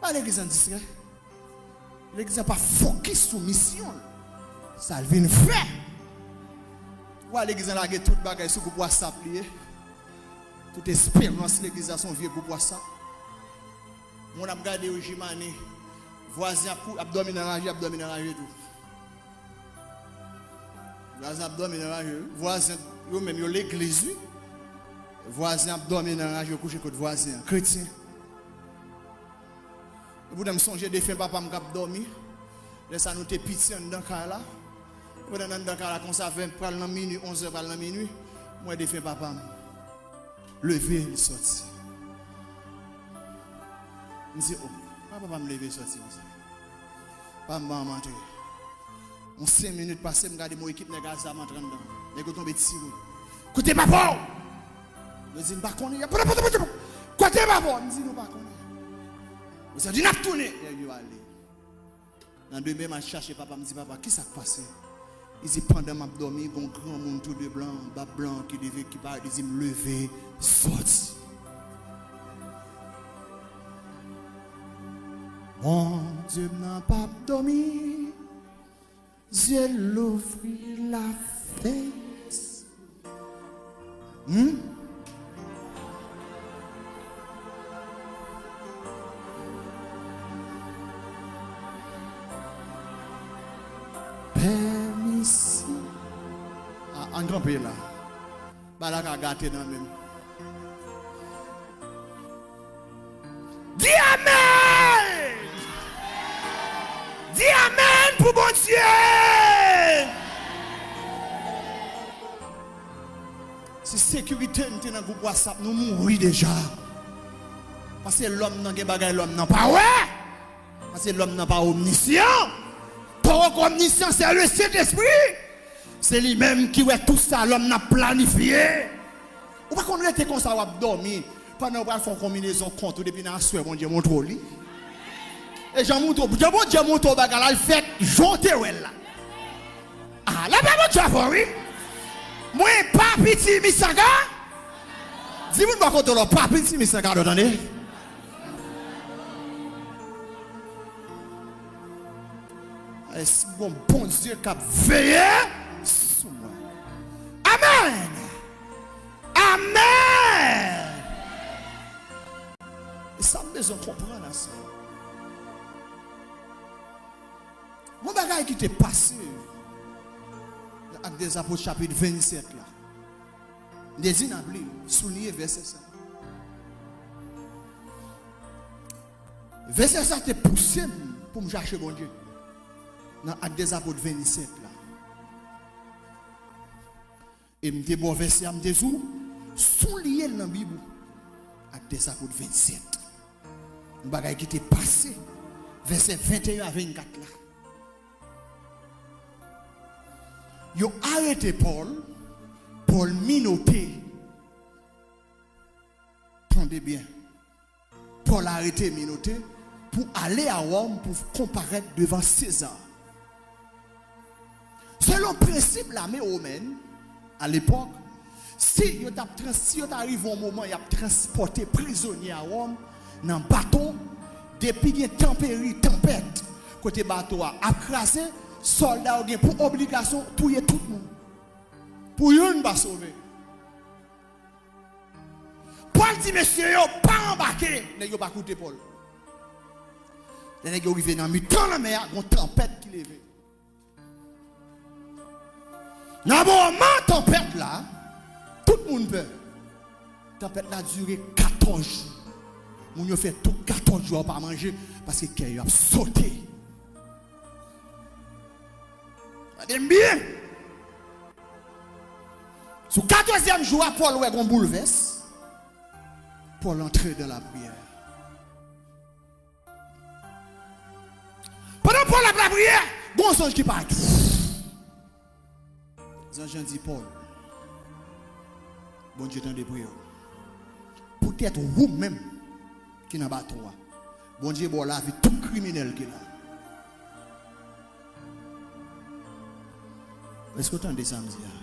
A legliz an distrè. Legliz an pa fokis sou misyon l. Sa l vin fè. Ou a legliz an lage tout bagay sou gwoup WhatsApp li ye. Tout esperans legliz la se yon vye gwoup WhatsApp. Moun ap gade yo jimane. Vwazen ap kou, ap dòmi nan raje, ap dòmi nan raje tou. Vwazen ap dòmi nan raje, wi. Vwazen yo menm yo legliz, wi. Vwazen ap dòmi nan raje, yo kouche kot vwazen an. Kretyen. Epoutan m sonje defen papa m k ap dòmi. Lè sa nou te piti anndan kay la. Epoutan n anndan kay la konsa, vè pral nan minui, onz è pral nan minui. M wè defen papa m leve, li sòti. M di, o, pa papa m leve sòti konsa. Papa m ban m antre. Yon senk minit pase, m gade m wè ekip nèg a zam antre anndan. Nèg yo tonbe tire. Kote papa w? Yo di m pa konnen. Y ap pote, pote, pote, pote. Kote papa w? M di nou pa konnen. Yo di n ap tounen. Nèg yo ale. Nan demen, m al chache papa, m di, papa, kisa k pase? Li di, pandan m ap dòmi, gon granmoun tou de blan, bab blan ki leve, ki parèt, li di m leve, sòti. Bondye m nan p ap dòmi, zye l louvri la fes. Hmm? Pèmisyon. A, ann kanpe la. Bagay la ka gate nan men m. Di amèn! Di amèn pou Bondye! Si sekirite n te nan gwoup WhatsApp, nou mouri deja. Paske lòm nan gen bagay lòm nan pa wè. Paske lòm nan pa omnisyan. Tonk omnisyan, se le Sentespri. Se li menm ki wè tout sa lòm nan planifye. Ou pa konn rete konsa w ap dòmi. Pandan w pral fè yon konbinezon kont ou depi nan aswè Bondye montre w li. E jan montre w, jan Bondye montre w bagay la, l fèt jan w te wè l la. A, lapè Bondye avè w, wi. Mwen pa piti Misanga. Di moun bò kote w la, pa piti Misanga, tande. Èske gon Bondye k ap veye sou mwen? Amèn! Amèn! E sa m bezwen konprann aswè. Yon bagay ki te pase nan Actes des Apôtres chapit vennsèt la. M te di n ap li, souliye vèsè sa. Vèsè sa te pouse m pou m chache Bondye nan Actes des Apôtres vennsèt la. E m te ba w vèsè a, m te di w, souliye l nan Bib ou. Actes des Apôtres vennsèt. Yon bagay ki te pase, vèsè venteyen a vennkat la. Yo arete Pòl, Pòl minote. Tande byen. Pòl arete, minote pou ale a Wòm pou konparèt devan Seza. Selon prensip lame womèn, alepòk, si yo t ap trans-, si yo ta rive yon moman y ap transpòte prizonye a Wòm nan bato, depi gen tanperi, tanpèt, kote bato a ap kraze, sòlda yo gen pou obligasyon touye tout moun. Pou youn pa sove. Pòl di mesye yo pa anbake, nèg yo pa koute Pòl. Lè nèg yo rive nan mitan lanmè a, gon tanpèt ki leve. Nan moman tanpèt la, tout moun pè. Tanpèt la dire katòz jou. Moun yo fè tout katòz jou yo pa manje paske kè yo ap sote. Gade m byen. Sou katòzyèm jou a, Pòl wè gon boulvès. Pòl antre dan lapriyè. Pandan Pòl ap lapriyè, gon zanj ki parèt. Zanj lan di Pòl, Bondye tande priyè w. Poutèt ou menm ki nan bato a, Bondye ba w lavi tout kriminèl ki la. Èske w tande sa m di a?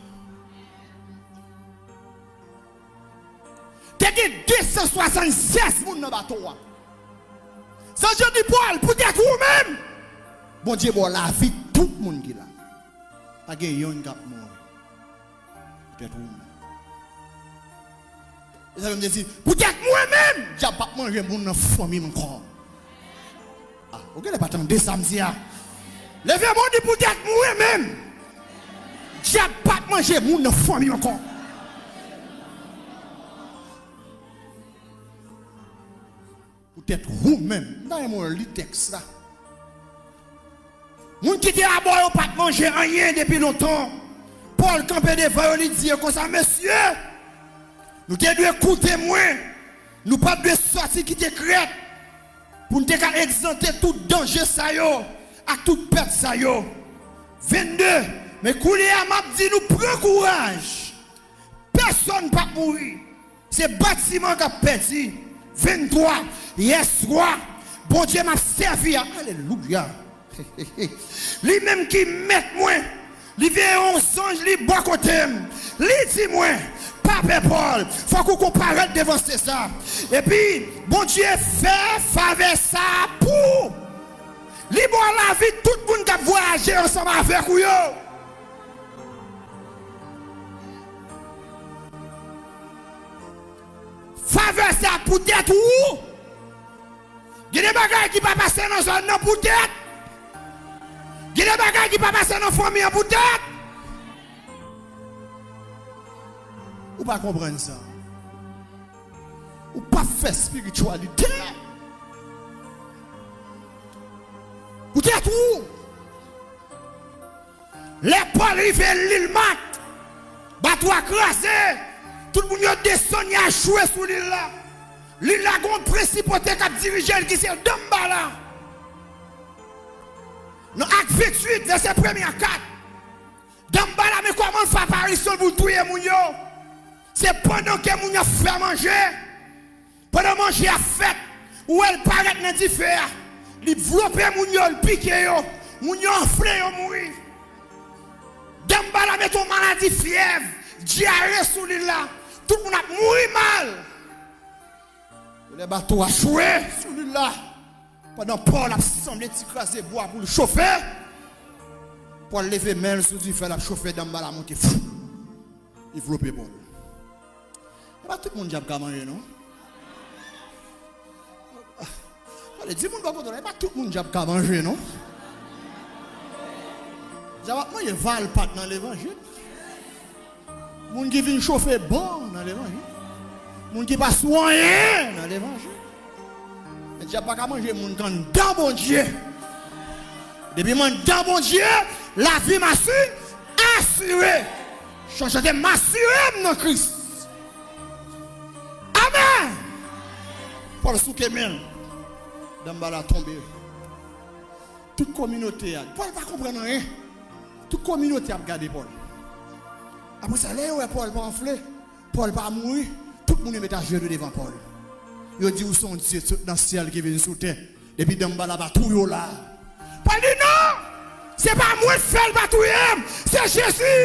Te gen de san swasannsèz moun nan bato a. San Jan di Pòl, poutèt ou menm, Bondye ba w lavi tout moun ki la. Pa gen yonn k ap mouri. Poutèt ou menm. E sa menm te di, poutèt mwen menm, dyab p ap manje moun nan fanmi m ankò. Ah, ou genlè pa tande sa m di a. Leve men w di, poutèt mwen menm, dyab p ap manje moun nan fanmi m ankò. Poutèt ou menm. M ta renmen w li tèks la. Moun ki te abò yo pa t manje anyen depi lontan. Pòl kanpe devan yo, li di yo konsa, mesye, nou te dwe koute mwen. Nou pa t dwe sòti kite Krèt pou n te ka egzante tout danje sa yo ak tout pèt sa yo. Vennde, men koulye a m ap di nou, pran kouraj. Pèsonn p ap mouri. Se batiman k ap pèdi. Venntwa, yèswa, Bondye m ap sèvi a. Alelouya. Li menm ki mèt mwen, li voye yon zanj li bò kote m. Li di mwen, pa pè Pòl, fòk ou konparèt devan Seza. Epi, Bondye fè favè sa a pou ou. Li ba w lavi tout moun k ap vwayaje ansanm avèk ou yo. Favè sa poutèt ou. Gen de bagay ki pa pase nan zòn nan poutèt. Gen de bagay ki pa pase nan fanmi an poutèt. Ou pa konprann sa. Ou pa fè espirityalite. Poutèt ou. Lè Pòl rive lil Mat, bato a kraze, tout moun yo desann, y al chwe sou lil la. Lil la gen yon prensipote k ap dirije l ki se Danmbala. Nan Ak venntuit, vèsè premye a kat, Danmbala, men kòman l fè aparisyon l pou l touye moun yo. Se pandan ke moun yo ap fè manje, pandan manje a ap fèt, ou wè l parèt nan dife a. Li vlope moun yo, l pike yo. Moun yo anfle, yo mouri. Danmbala mete yon maladi fyèv, dyare sou lil la. Tout moun ap mouri mal. Lè bato a chwe sou lil la, pandan Pòl ap sanble ti kraze bwa pou l chofe, Pòl leve men l sou dife l ap chofe, Danmbala monte, fou, li vlope Pòl. E pa tout moun dyab ka manje, non. Tande, di moun bò kote w la, e pa tout moun dyab ka manje, non. Dyab ap manje valpat nan levanjil. Moun ki vin chofe ban nan levanjil. Moun ki pa sou anyen nan levanjil. Men dyab pa ka manje moun k anndan Bondye. Depi m anndan Bondye, lavi m asi-, asire. Chan chante, m asire m nan Kris. Amèn! Pòl souke men l. Danmbala tonbe. Tout kominote a, Pòl pa konprann anyen. Tout kominote ap gade Pòl. Apre sa, lè yo wè Pòl pa anfle, Pòl pa mouri, tout moun yo met ajenou devan Pòl. Yo di, ou se yon dye sot nan syèl ki vin sou tè. Depi Danmbala pa touye w la. Pòl di, non! Se pa mwen k fè l pa touye m, se Jezi.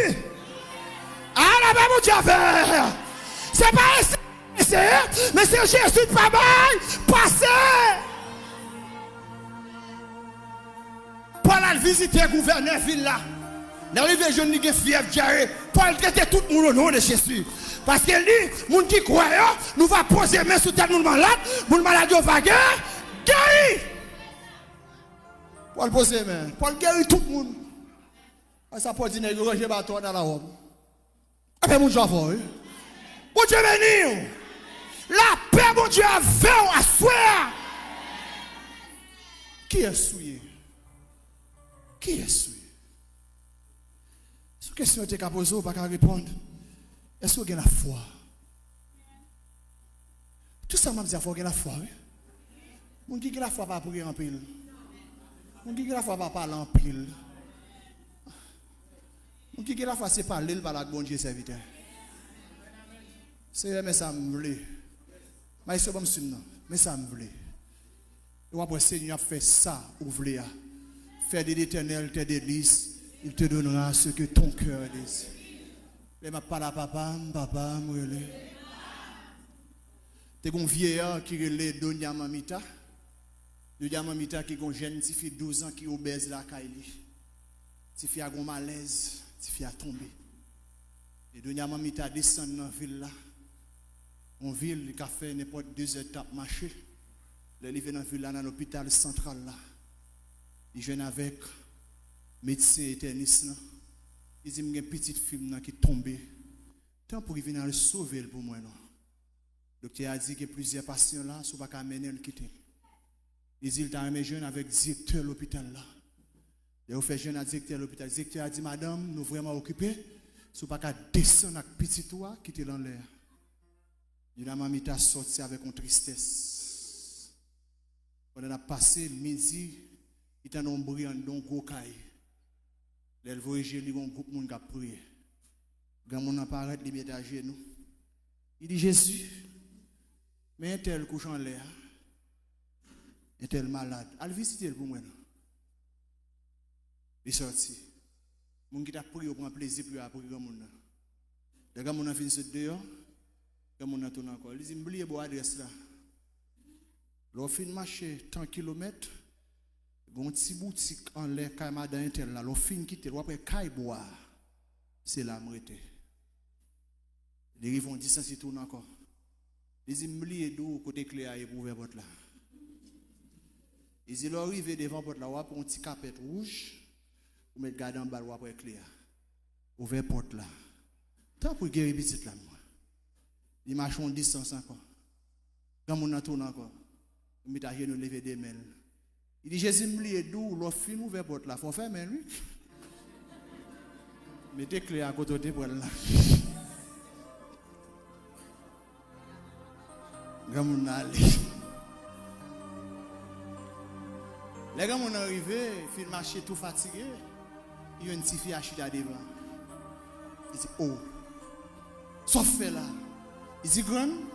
A, lapè Bondye avè. Se pa eseye, men se Jezi k pa bay pase. Pòl al vizite gouvènè vil la. Lè l rive jwenn li gen fyèv, dyare, Pòl trete tout moun o non de Jezi. Paske li, moun ki kwè yo, nou va poze men sou tèt moun malad, moun malad yo va gen geri. Pòl poze men, Pòl geri tout moun. Apre sa, Pòl di nèg yo, ranje baton an nan lawòm. Apre moun sa fò, wi. Bondye beni w. Lapè Bondye avè w aswè a. Kiyès ou ye? Kiyès ou ye? Se yon kesyon yo te ka poze w, ou pa ka reponn. Èske w gen lafwa? Tout sa m ap di a, fò w gen lafwa, wi. Moun ki gen lafwa pa priye anpil. Moun ki gen lafwa pa pale anpil. Moun ki gen lafwa se pale l pale ak Bondye, sèvitè. Seyè, men sa m vle. Maestro, ban m swing nan. Men sa m vle. E w ap wè Senyè ap fè sa ou vle a. Fais de l'Éternel tes délices, il te donnera ce que ton cœur désire. Lè m ap pale a papa m, papa m rele. Te gen yon vyeyè ki rele Donya Mamita. Donya Mamita ki gon jèn tifi douz an ki obèz lakay li. Tifi a gon malèz, tifi a tonbe. E Donya Mamita desann nan vil la. Yon vil li ka fè nenpòt de zè tan ap mache. Lè li rive nan vil la, nan lopital santral la, li jwenn avèk medsen entènis lan. Li di, "M gen pitit fi m nan ki tonbe. Tanpri vin al sove l pou mwen non." Doktè a di, "Gen plizyè pasyan la, si w pa ka mennen l, kite l." Li di l ta renmen jwenn avèk direktè lopital la. Lè yo fè jwenn ak direktè lopital, direktè a di, "Madanm, nou vrèman okipe. Si w pa ka desann ak pitit ou a, kite l anlè a." Donya Mamita sòti avèk yon tristès. Pandan n ap pase, midi, li tande yon bri anndan yon gwo kay. Lè l voye je l, li gen yon gwoup moun k ap priye. Granmoun nan parèt, li mete ajenou. Li di, "Jezi, men entèl kouche anlè a. Entèl malad. Al vizite l pou mwen non." Li sòti. Moun ki t ap priye yo pran plezi pou yo ap priye granmoun nan. Lè granmoun nan fin sot deyò, granmoun nan tounen ankò. Li di, "M bliye ba w adrès la." Lè w fin mache tan kilomèt, gen yon ti boutik anlè kay madan entèl la. Lè w fin kite l, w ap wè kay bwa a. Se la m rete. Li rive yon distans, li tounen ankò. Li di, "M bliye di w kote kle a ye pou ouvè pòt la." Li di, "Lè w rive devan pòt la, w ap wè yon ti kapèt wouj, ou mèt gade anba l, w ap wè kle a. Ouvè pòt la. Tanpri geri pitit la pou mwen." Li mache yon distans ankò. Granmoun nan tounen ankò. Li met ajenou, leve de men l. Li di, "Jezi, m bliye di w, lè w fin ouvè pòt la, fò w fèmen l, wi." Mete kle a kote w te pran l la. Granmoun nan ale. Lè granmoun nan rive, fin mache tou fatige, li jwenn tifi a chita devan. Li di, "O, sa w fè la?" Li di, "Grann,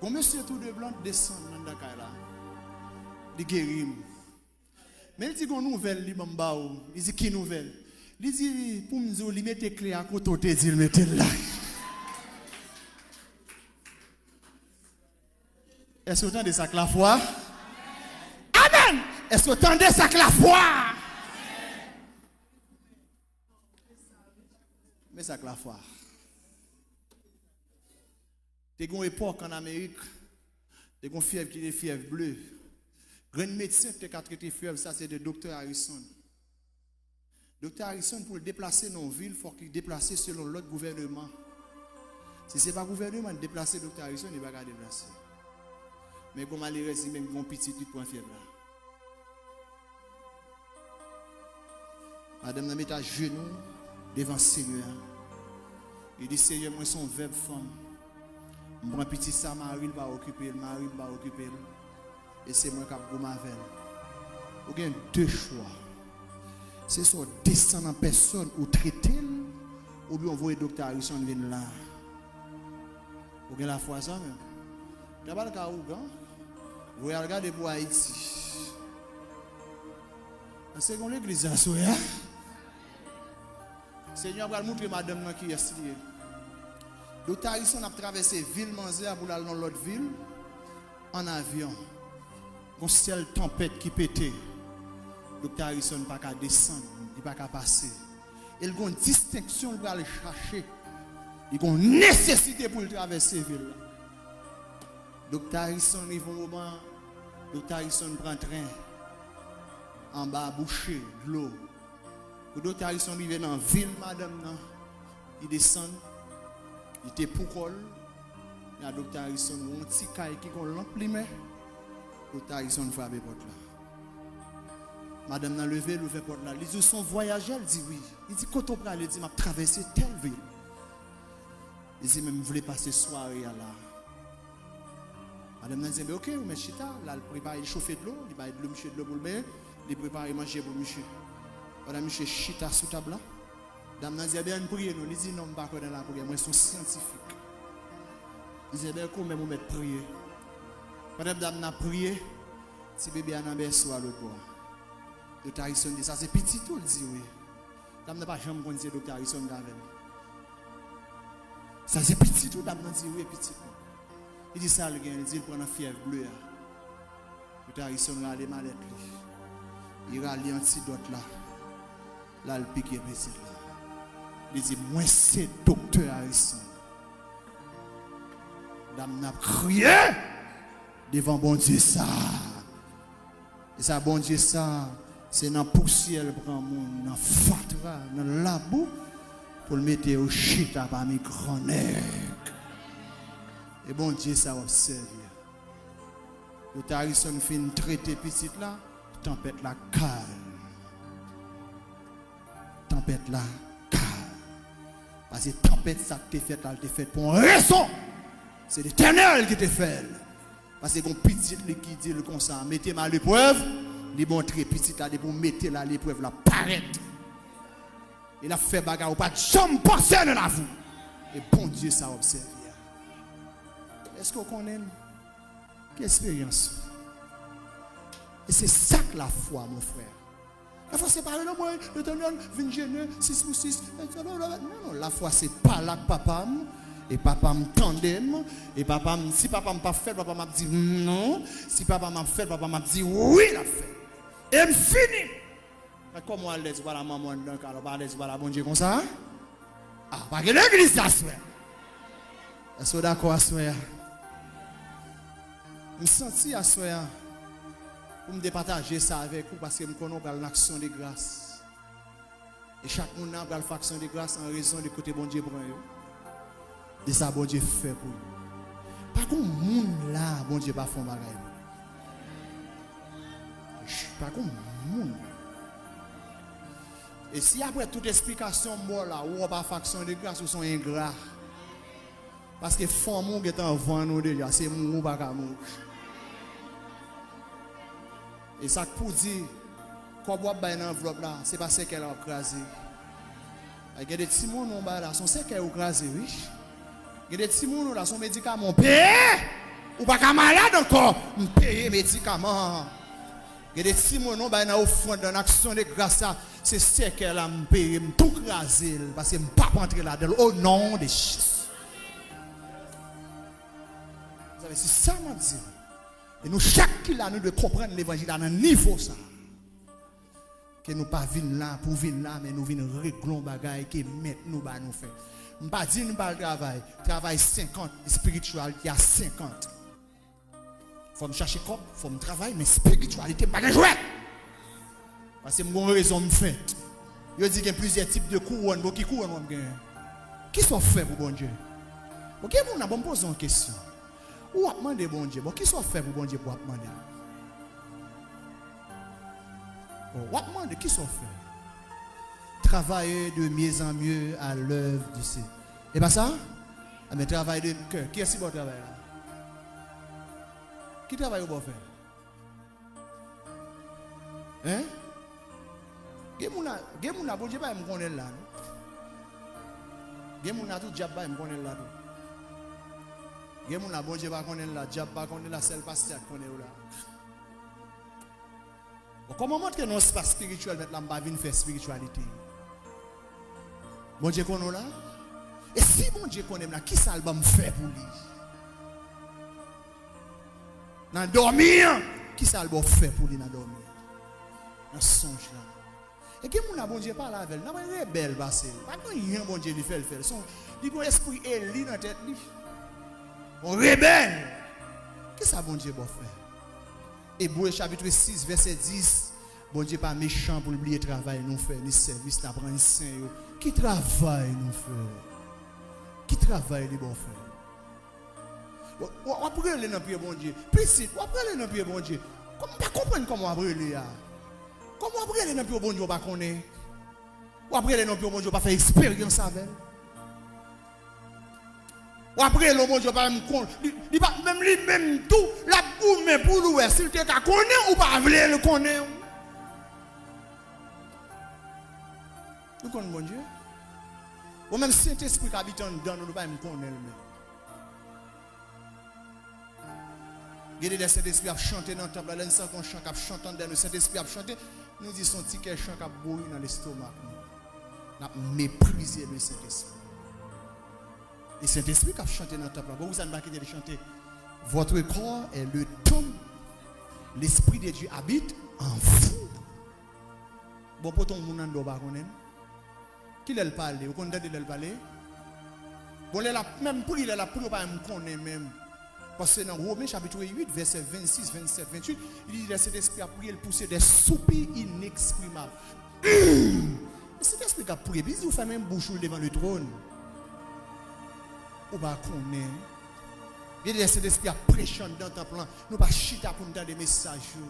gon mesye tou de blan desann anndan kay la. Li geri m." Men li di, "Gon nouvèl li ban m ba ou." Li di, "Ki nouvèl?" Li di, "Pou m di w, li mete kle a kote w te di l mete l la." Èske w tande sa k lafwa? Amèn! Èske w tande sa k lafwa? Men sa k lafwa. Te gen yon epòk ann Amerik, te gen yon fyèv ki te fyèv ble. Grenn medsen ki te ka trete fyèv sa, se te Doktè Harrison. Doktè Harrison, pou l deplase nan yon vil, fòk li deplase selon lòd gouvèneman. Si se pa gouvèneman ki deplase Doktè Harrison, li pa ka deplase. Men gon malerèz, li menm gen yon pitit, li t pran fyèv la. Madanm nan met ajenou devan Senyè a. Li di, "Senyè, mwen se yon vèv fanm. M pran pitit sa, mari l pa okipe l, mari m pa okipe l. E se mwen k ap goumen avè l. Ou gen de chwa. Se swa w desann an pèsòn, ou trete l, oubyen w voye Doktè Harrison vin la." Ou gen lafwa sa menm? Tabal ka ougan, voye al gade pou Ayiti. Èske gon legliz aswè a? Senyè a pral moutre madanm nan kiyès li ye. Doktè Harrison ap travèse vil manzè a pou l al nan lòt vil ann avyon. Gon sèl tanpèt ki pete. Doktè Harrison pa ka desann, li pa ka pase. E l gon distenksyon l pral chache. Li gon nesesite pou l travèse vil la. Doktè Harrison rive yon moman, Doktè Harrison pran tren anba bouche dlo. Kou Doktè Harrison rive nan vil madanm nan, li desann, li te pou kò l, men a Doktè Harrison wè yon ti kay ki gon lanp limen. Doktè Harrison frape pòt la. Madanm nan leve, l ouvè pòt la. Li di, "Ou se yon vwayajè?" L di, "Wi." Li di, "Kote w prale?" Li di, "M ap travèse tèl vil." Li di, "Men m vle pase sware a la." Madanm nan di, "Enben, oke, ou mèt chita." L al prepare, li chofe dlo, li bay dlo, misye dlo pou l benyen, li prepare manje pou misye. Pandan misye chita sou tab la, dam nan di, "Enben, ann priye non." Li di, "Non, m pa kwè nan lapriyè, mwen se yon syantifik." Li di, "Enben, kanmenm ou mèt priye." Pandan dam nan ap priye, ti bebe a nan bèso a lòt bò a. Doktè Harrison di, "Sa se pitit ou?" L di, "Wi." Dam nan pa janm konn se Doktè Harrison k avè l. "Sa se pitit ou?" Dam nan di, "Wi, pitit mwen." Li di, "Sa l gen?" Li di, "L pran nan fyèv ble a." Yo Doktè Harrison rale malèt li. Li rale antidòt la. L al pike pitit la. Li di, "Mwen se Doktè Harrison." Dam nan ap kriye devan Bondye sa. E sa Bondye sa, se nan pousyè l pran moun, nan fatra, nan labou, pou l mete yo chita pami gran nèg. E Bondye sa w ap sèvi a. Doktè Harrison fin trete pitit la, tanpèt la kalm. Tanpèt la kalm. Paske tanpèt sa k te fèt la, l te fèt pou yon rezon. Se Letènèl ki te fè l. Paske gon pitit li ki di l konsa, "Mete m a leprèv." Li montre pitit la, depi w mete l a leprèv, l ap parèt. E l ap fè bagay ou pa t janm panse nan lavi w. E Bondye sa w ap sèvi a. Èske w konnen l? Ki eksperyans ou? E se sa k lafwa, mon frè. Lafwa se pa rele mwen, Letènèl, vin jennen, sis pou sis. Non, non, lafwa se pale ak papa m, e papa m tande m, e papa m, si papa m p ap fè l, papa m ap di non, si papa m ap fè l, papa m ap di wi, l ap fè. E m fini. Kòman w alèz, ou pa la manman anndan kay la, ou pa alèz, ou pa la Bondye konsa? Ah, pa gen legliz aswè. Èske w dakò aswè a? M santi aswè a pou m te pataje sa avèk ou, paske m konnen w pral nan aksyon de gras. E chak moun nan pral fè aksyon de gras an rezon de kote Bondye pran yo, de sa Bondye fè pou yo. Pa gon moun la Bondye pa fè yon bagay pou li. Pa gon moun. E si apre tout esplikasyon m ba w la, ou wè w pa fè aksyon de gras, ou se yon engra. Paske fanmi w gentan vann ou deja, se mouri w pa ka mouri. E sa k pou di, kòb w ap bay nan anvlòp la, se pa sèkèy la w ap kraze. Ay, gen de timoun ou bay la, se yon sèkèy ou kraze, wi. Gen de timoun ou la, se yon medikaman ou peye, ou pa ka malad ankò, m peye medikaman an. Gen de timoun ou bay nan ofrann, nan aksyon de gras la, se sèkèy la m peye, m tou kraze l, paske m p ap antre ladan l, o non de Jezi. Sa vle se sa m ap di. E nou chak ki la, nou dwe konprann levanjil la nan nivo sa. Ke nou pa vin la pou vin la, men nou vin regle yon bagay ke mèt nou ba nou fè. M pa di n pa al travay. Travay senkant, spirituality a senkant. Fò m chache kòb, fò m travay, men spirituality m pa gen jwèt. Paske m gon rezon m fèt. Yo di gen plizyè tip de kouwòn, bon, ki kouwòn w ap genyen? Kisa w fè pou Bondye? Bon, gen moun nan, bon, m poze yon kesyon. Ou ap mande Bondye, bon, kisa w fè pou Bondye pou w ap mande l? Bon, w ap mande, kisa w fè? Travailler de mieux en mieux à l'œuvre du Seigneur. E pa sa? Anben, travay de kè. Kiyès ki ba w travay la? Ki travay yo ba w fè? Hein? Gen moun la, gen moun la, Bondye pa menm konnen l la, non. Gen moun la tou, dyab pa menm konnen l la, tou. Gen moun la, Bondye pa konnen l la, dyab pa konnen l la, sèl pastè a k konnen yo la. Bon, kòman montre nan yon espas espirityèl, mèt la, m pa vin fè espirityalite? Bondye konnen w la? E si Bondye konnen m la, kisa l ban m fè pou li? Nan dòmi an, kisa l ba w fè pou li nan dòmi an? Nan sonj la. E gen moun la, Bondye pale avè l, nan mwen rebèl pase l. Pa gen anyen Bondye li fè l fè l. Se yon, li gen yon espri Eli nan tèt li. Yon rebèl. Kisa Bondye ba w fè? Ebre chapit sis, vèsè dis. Bondye pa mechan pou l bliye travay nou fè, ni sèvis n ap rann sen yo. Ki travay nou fè? Ki travay li ba w fè? W, w, w ap rele nan pye Bondye. Pitit, w ap rele nan pye Bondye. Kòm, m pa konprann kòman w ap rele a. Kòman w ap rele nan pye Bondye w pa konnen? W ap rele nan pye Bondye w pa fè eksperyans avè l. W ap rele w Bondye w pa menm kon, li, li pa, menm li menm tou, l ap goumen pou l wè si l te ka konnen ou pa vle l konnen w. Nou konn Bondye? Bon, menm Sentespri k abite anndan nou, nou pa menm konnen l menm. Gen de lè Sentespri ap chante nan tanp la, lè n santi yon chan k ap chante anndan nou, Sentespri ap chante, nou di se yon ti kè chan k ap bouri nan lestomak nou. N ap meprize le Sentespri. E Sentespri k ap chante nan tanp la, bon, poukisa n pa kite l chante? Votre corps est le temple L'Esprit de Dieu habite en vous. Bon, pote yon moun anndan w pa konnen l. Kilè l pale? Ou konn tande lè l pale? Bon, lè l ap menm priye, lè l ap priye, ou pa menm konnen menm. Paske nan Women chapit uit, vèsè vennsis, vennsèt, vennwit, li di, lè Sentespri ap priye, l pouse de soupi ineksprimab. Sentespri k ap priye, li di ou fèmen bouch ou devan le tròn. Ou pa konnen. Gen de lè Sentespri ap preche anndan tanp lan. Nou pa chita pou n tande mesaj yo.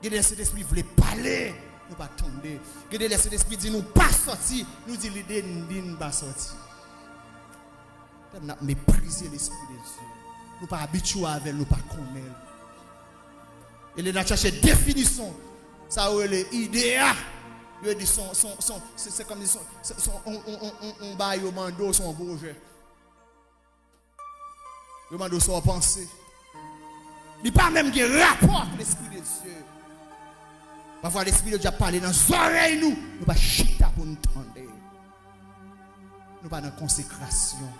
Gen de lè Sentespri vle pale, nou pa tande. Gen de lè Sentespri di nou pa sòti, nou di li de n di n pa sòti. Tèlman n ap meprize Lespri de Dye. Nou pa abitye avè l, nou pa konnen l. E lè n ap chache definisyon, sa yo rele ide a, yo di son, son, son, se, se kòm si son, se, son, on, on, on, on, on bagay yo mande w, se yon pwojè. Yo mande w sa w panse. Li pa menm gen rapò ak Lespri de Dye. Pafwa, Lespri de Dye ap pale nan zòrèy nou, nou pa chita pou n tande. Nou pa nan konsekrasyon.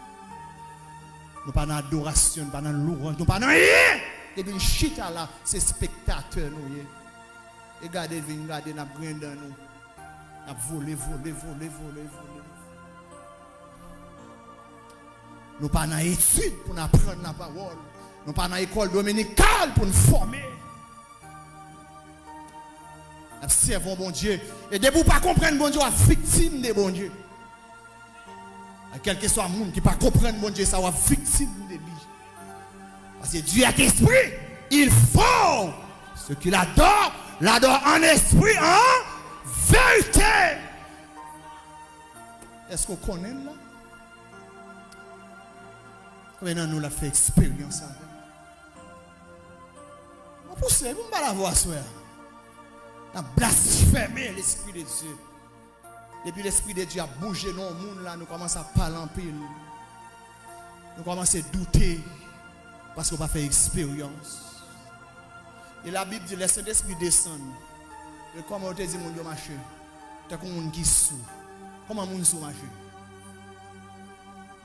Nou pa nan adorasyon, nou pa nan louwanj, nou pa nan anyen. Depi n chita la, se espektatè nou ye. E gade, vin gade, n ap griyen dan nou. N ap vole, vole, vole, vole, vole. Nou pa nan etid pou n aprann lapawòl. Nou pa nan ekòl dominikal pou n fòme. N ap sèvi yon Bondye. E depi w pa konprann Bondye, w ap viktim de Bondye. Kèlkeswa moun ki pa konprann Bondye sa, w ap viktim de li. Parce que Dieu est esprit, il faut ceux qui l'adorent, l'adorent en esprit, en vérité. Èske w konnen l la? Konbyen nan nou l ap fè eksperyans avè l? Mwen pouse, pou m pa la vwa aswè a. N ap blasfeme Lespri de Dye. Depi Lespri de Dye ap bouje nan yon moun la, nou kòmanse ap pale anpil. Nou kòmanse doute, paske w pa fè eksperyans. E Labib di, lè Sentespri desann, e kòman yo te di moun yo mache? Tankou moun ki sou. Kòman moun sou mache?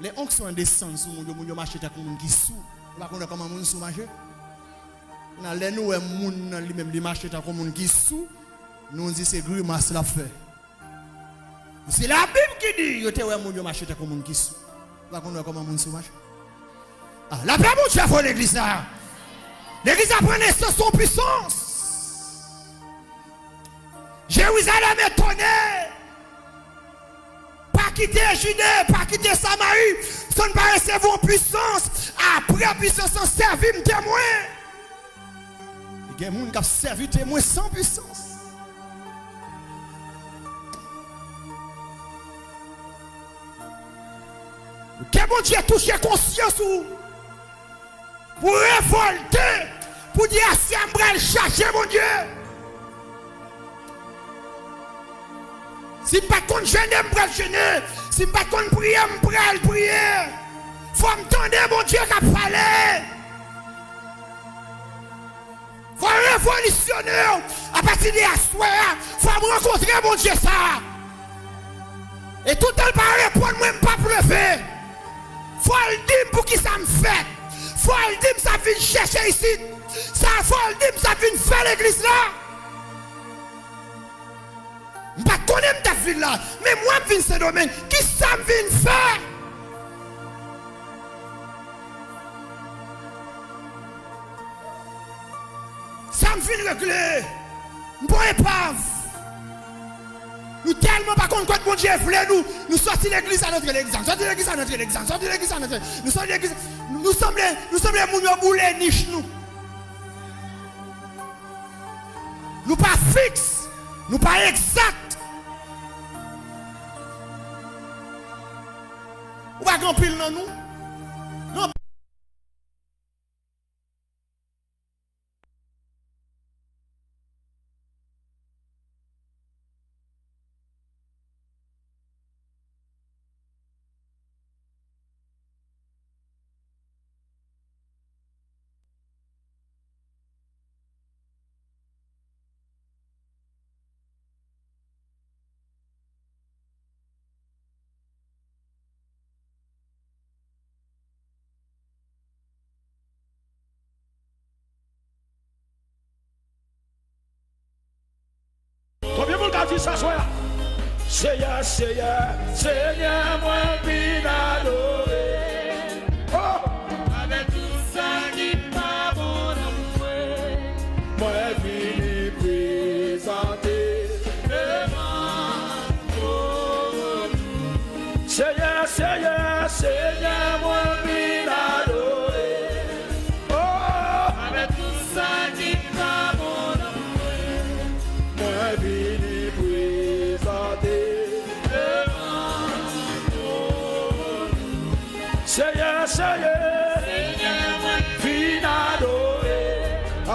Lè onksyon an desann sou moun yo, moun yo mache tankou moun ki sou. Ou pa konnen kòman moun sou mache? Nan lè nou wè moun nan li menm li mache tankou moun ki sou, nou di se grimas l ap fè. Se Labib ki di yo te wè moun yo mache tankou moun ki sou. Ou pa konn wè kòman moun sou mache? Ah, lapè Bondye fò legliz la. Legliz la pran nesans yon pisans. Jerizalèm etone. Pa kite Jide, pa kite Samari, san n pa resevwa yon pisans. Apre pisans lan, sèvi m temwen. Gen moun k ap sèvi temwen san pisans. Ke Bondye touche konsyans ou. Pou revòlte, pou di, aswè a m pral chache Bondye. Si m pa t konn jene, m pral jene. Si m pa t konn priye, m pral priye. Fò m tande Bondye k ap pale. Fò revolisyone yo. Apati de aswè a, fò m rankontre Bondye sa a. E toutan l pa reponn mwen, m p ap leve. Fò l di m poukisa m fèt. Fò l di m sa m vin chèche isit. Sa fò l di m sa m vin fè legliz la. M pa t konnen m t ap vin la, men mwen m vin Sendomeng. Kisa m vin fè? Sa m vin regle? M pa yon epav. Nou tèlman pa konn kot Bondye vle nou, nou sòti legliz la, n antre legliz la, n sòti legliz la, n antre legliz la, n sòti legliz la, n antre, nou sòti legliz la, nou sanble, nou sanble moun yo boule nich nou. Nou pa fiks, nou pa egzak. Ou pa gen anpil nan nou? Non. Sa jwe a. Seyè, Seyè, Seyè, mwen vin adore. Oh! Avèk tout sa ki pa bon nan mwen, mwen vini prezante devan ou. Seyè, Seyè, Seyè, mwen vin adore. Oh! Avèk tout sa ki pa bon nan mwen, mwen vini prezante devan ou. Seyè, Seyè, Seyè, mwen vin adore.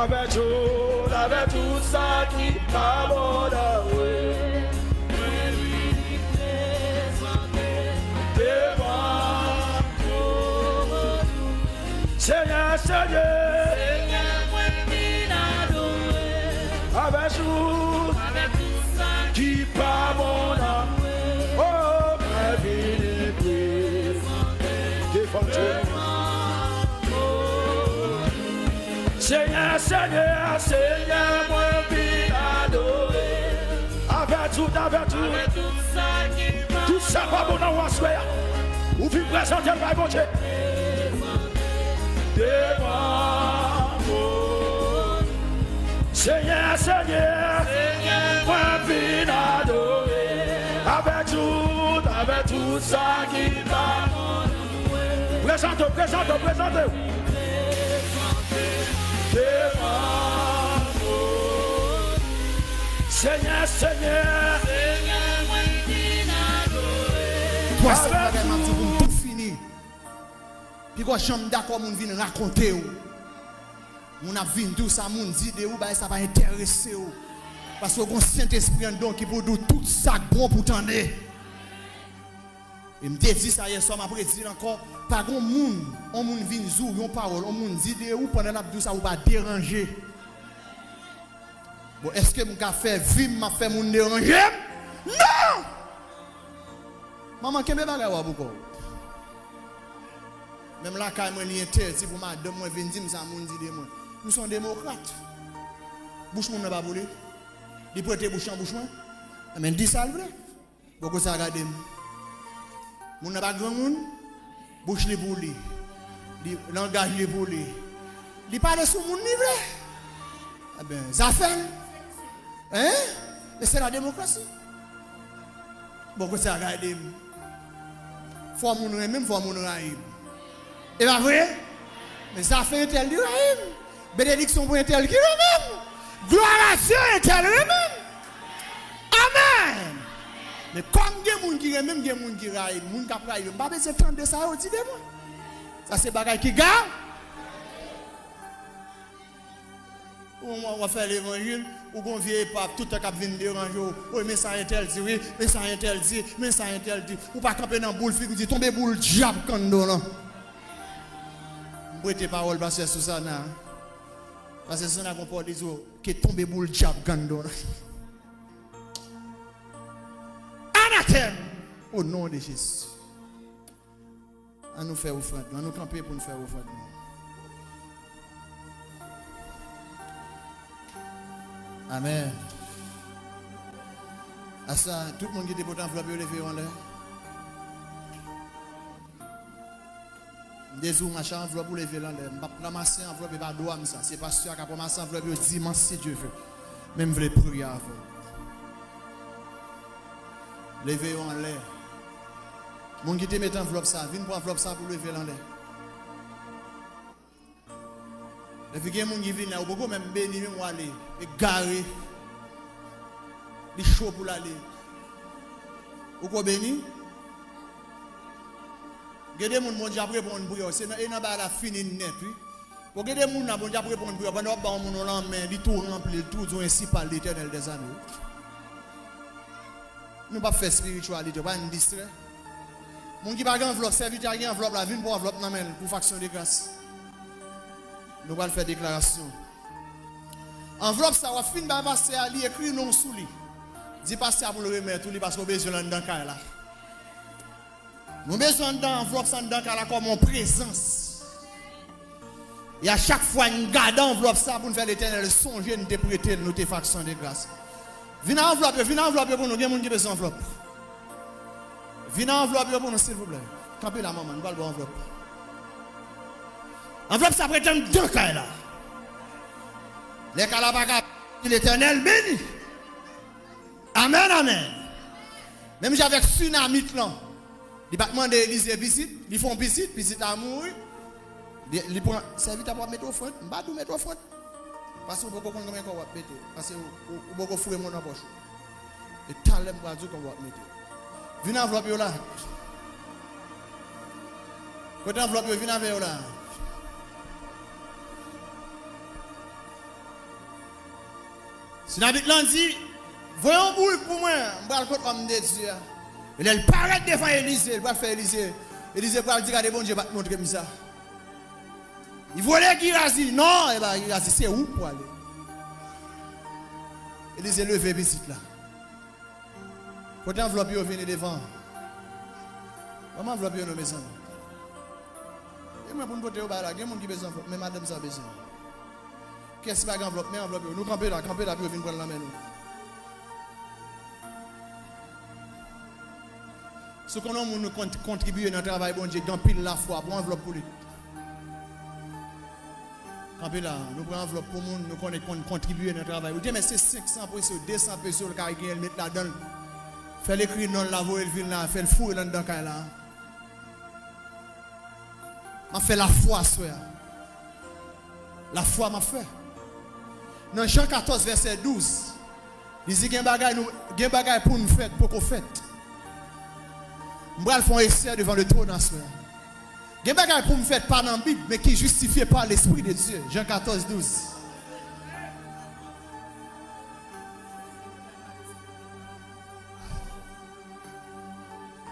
Avèk tout, avèk tout sa ki pa bon nan mwen, mwen vini prezante devan ou. Seyè, Seyè, Seyè, mwen vin adore. Avèk tout, avèk tout sa ki pa bon nan mwen, oh, mwen vini prezante devan ou. Seyè, Seyè, Seyè, mwen vin adore. Avèk tout, avèk tout. Tout sa pa bon nan ou aswè a. Ou vin prezante l bay Bondye. Devan ou. Seyè, Seyè, mwen vin adore. Avèk tout, avèk tout sa ki pa bon. Prezante w, prezante w, prezante w. Devan ou. Seyè, Seyè. Twazyèm bagay m ap di pou m tou fini. Pi gwo jan m dakò moun vin rakonte w. Moun ap vin di w sa moun di de ou, bagay sa pa enterese w. Paske w gon Sentespri anndan w ki pou di w tout sa k bon pou w tande. E m te di sa yèswa, m ap redi l ankò. Pa gon moun, on moun vin di w yon pawòl, on moun di de ou, pandan l ap di w sa, ou pa deranje. Bon, èske m ka fè vi m, m ap fè moun deranje m? Non! Manman, kenbe bagay w a pou kò w. Menm lakay mwen, li entèdi pou madanm mwen vin di m sa moun di de mwen. M se yon demokrat. Bouch moun nan pa pou li. Li prete bouch lan bouch mwen. Enben, l di sa l vle. Bon, kote sa gade m. Moun nan pa granmoun, bouch li pou li. Li, langaj li pou li. Li pale sou moun li vle. Enben, zafè l. Hein? E se la demokrasi. Bon, kote sa gade m. Fò moun renmen m, fò moun rayi m. E pa vre? Men zafè entèl li rayi m. Benediksyon pou entèl ki renmen m. Glwa a Dye, entèl renmen m. Amèn. Men kòm gen moun ki renmen m, gen moun ki rayi m. Moun k ap rayi m, m pa bezwen tande sa yo di de mwen. Sa se bagay ki ga. Ou, w ap fè levanjil, ou gon vye epap toutan k ap vin deranje w. Wi, men sa entèl di, wi, men sa entèl di, men sa entèl di. Ou pa kanpe nan boul figi w di, tonbe boul dyab kanndo lan. M prete pawòl pastè Susana. Pastè Susana gon pawòl li di w, ke tonbe boul dyab kanndo lan. Anatèm! O non de Jezi. An nou fè ofrann nou. An nou kanpe pou n fè ofrann nou. Amèn. Asa, tout moun ki te pote anvlòp yo, leve yo anlè. M te di w mache anvlòp ou leve l anlè. M p ap ranmase anvlòp, e pa dwa m sa. Se pastè a k ap ranmase anvlòp yo dimanch, si Dye vle. Men m vle priye avè w. Leve yo anlè. Moun ki te met anvlòp sa, vin pran anvlòp sa pou leve l anlè. Epi gen moun ki vin la, ou poko menm beni, menm w ale, egare. Li cho pou l ale. Ou ko beni? Gen de moun Bondye ap reponn priyè w, se nan, e nan bagay la fini nèt, wi. Bon, gen de moun nan, Bondye ap reponn priyè w, pandan w ap ba yon moun yon lanmen, li tou ranpli, li tou di w ensi pale Letènèl dèzame. Nou p ap fè espirityalite, pa n distrè. Moun ki pa gen anvlòp, sèvitè a gen anvlòp la, vin pran anvlòp nan men l pou faksyon de gras. Nou pral fè deklarasyon. Anvlòp sa, w ap fin bay pastè a, li ekri non w sou li. Di pastè a pou l remèt ou li, paske w bezwen l anndan kay la. Nou bezwen anndan anvlòp sa anndan kay la kòm yon prezans. E a chak fwa n gade anvlòp sa pou n fè Letènèl sonje n te prete l, nou te fè aksyon de gras. Vin ak anvlòp yo, vin ak anvlòp yo pou nou. Gen moun ki bezwen anvlòp. Vin ak anvlòp yo pou nou, silvouplè. Kanpe la, manman, nou pral ba w anvlòp. Anvlòp sa ap rete anndan kay la. Lè kay la pa ka, Letènèl beni. Amèn, amèn. Menm jan avèk Sunamit lan. Li pa t mande Elize pitit, li fè yon pitit, pitit la mouri. Li, li pran sèvitè pou ap mete ofrann. M pa di w mete ofrann. Paske ou poko konn konbyen kòb w ap mete. Paske ou, ou, ou poko foure men w nan pòch ou. E talè m pral di w konbyen w ap mete. Vin anvlòp yo la. Kote anvlòp yo, vin avè yo la. Sinabit lan di, voye yon bourik pou mwen, m pral kot òm de Dye a. E lè l parèt devan Elize, l pral fè Elize, Elize pral di, gade, Bondye pa t montre m sa. Li vole Girazi, non, e pa Girazi, se ou k pwale. Elize leve pitit la. Pote anvlòp yo vini devan. Ban m anvlòp yo non, mezanmi. E mwen pou n pote yo bay la, gen moun ki bezwen anvlòp, men madanm sa bezwen. Kiyès ki pa gen anvlòp, men anvlòp yo. Nou kanpe la, kanpe la pou yo vin pran l nan men nou. Si w konnen yon moun nou kont-, kontribiye nan travay Bondye, gen anpil lafwa, pran anvlòp pou li. Kanpe la, nou pran anvlòp pou moun nou konnen konn kontribiye nan travay. Ou te men se senk san peso, de san peso l ka genyen, l met ladan l. Fè l ekri non l la, voye l vin la, fè l foure l anndan kay la. M ap fè lafwa aswè a. Lafwa m ap fè. Nan Jan katòz vèsè douz, li di gen bagay nou, gen bagay pou n fè k poko fèt. M pral fè yon esè devan le twòn aswè a. Gen bagay pou m fè k pa nan Bib, men ki jistifye pa Lespri de Dye. Jan katòz douz.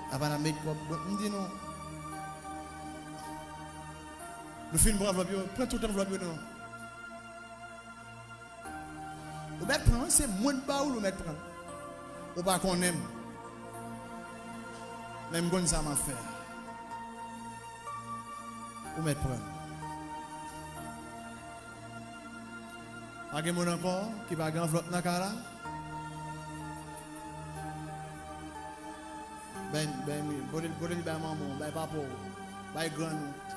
Apa n ap met kòb? Bon, m di nou. Nou fin pran anvlòp yo, pran tout anvlòp yo non. Ou mèt pran, se mwen k ba ou l, ou mèt pran. Ou pa konnen m. Men m konn sa m ap fè. Ou mèt pran. Pa gen moun ankò ki pa gen anvlòp nan kay la? Bay, bay, pote, pote li bay manman w, bay papa w, bay grann ou.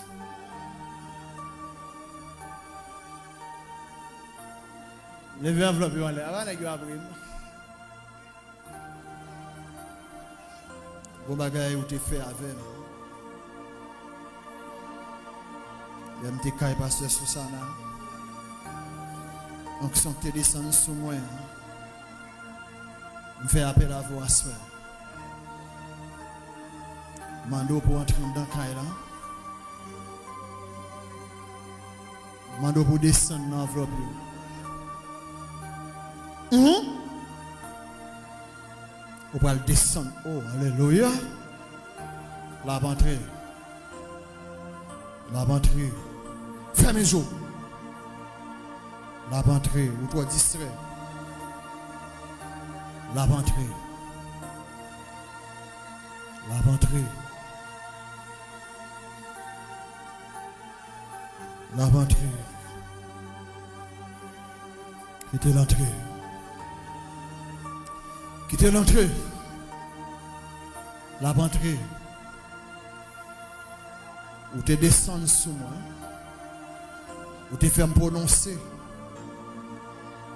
Leve anvlòp yo anlè. Apa nèg yo ap ri m? Bon bagay ou te fè avè m. Lè m te kay pastè Susana, onksyon te desann sou mwen. M fè apèl avè w aswè. Mande w pou w antre anndan kay la. Mande w pou w desann nan anvlòp yo. Hum? Ou pral desann. Oh, alelouya. L ap antre. L ap antre. Fèmen je w. L ap antre. Ou twò distrè. L ap antre. L ap antre. L ap antre. Kite l antre. Kite l antre. L ap antre. Ou te desann sou mwen. Ou te fè m pwononse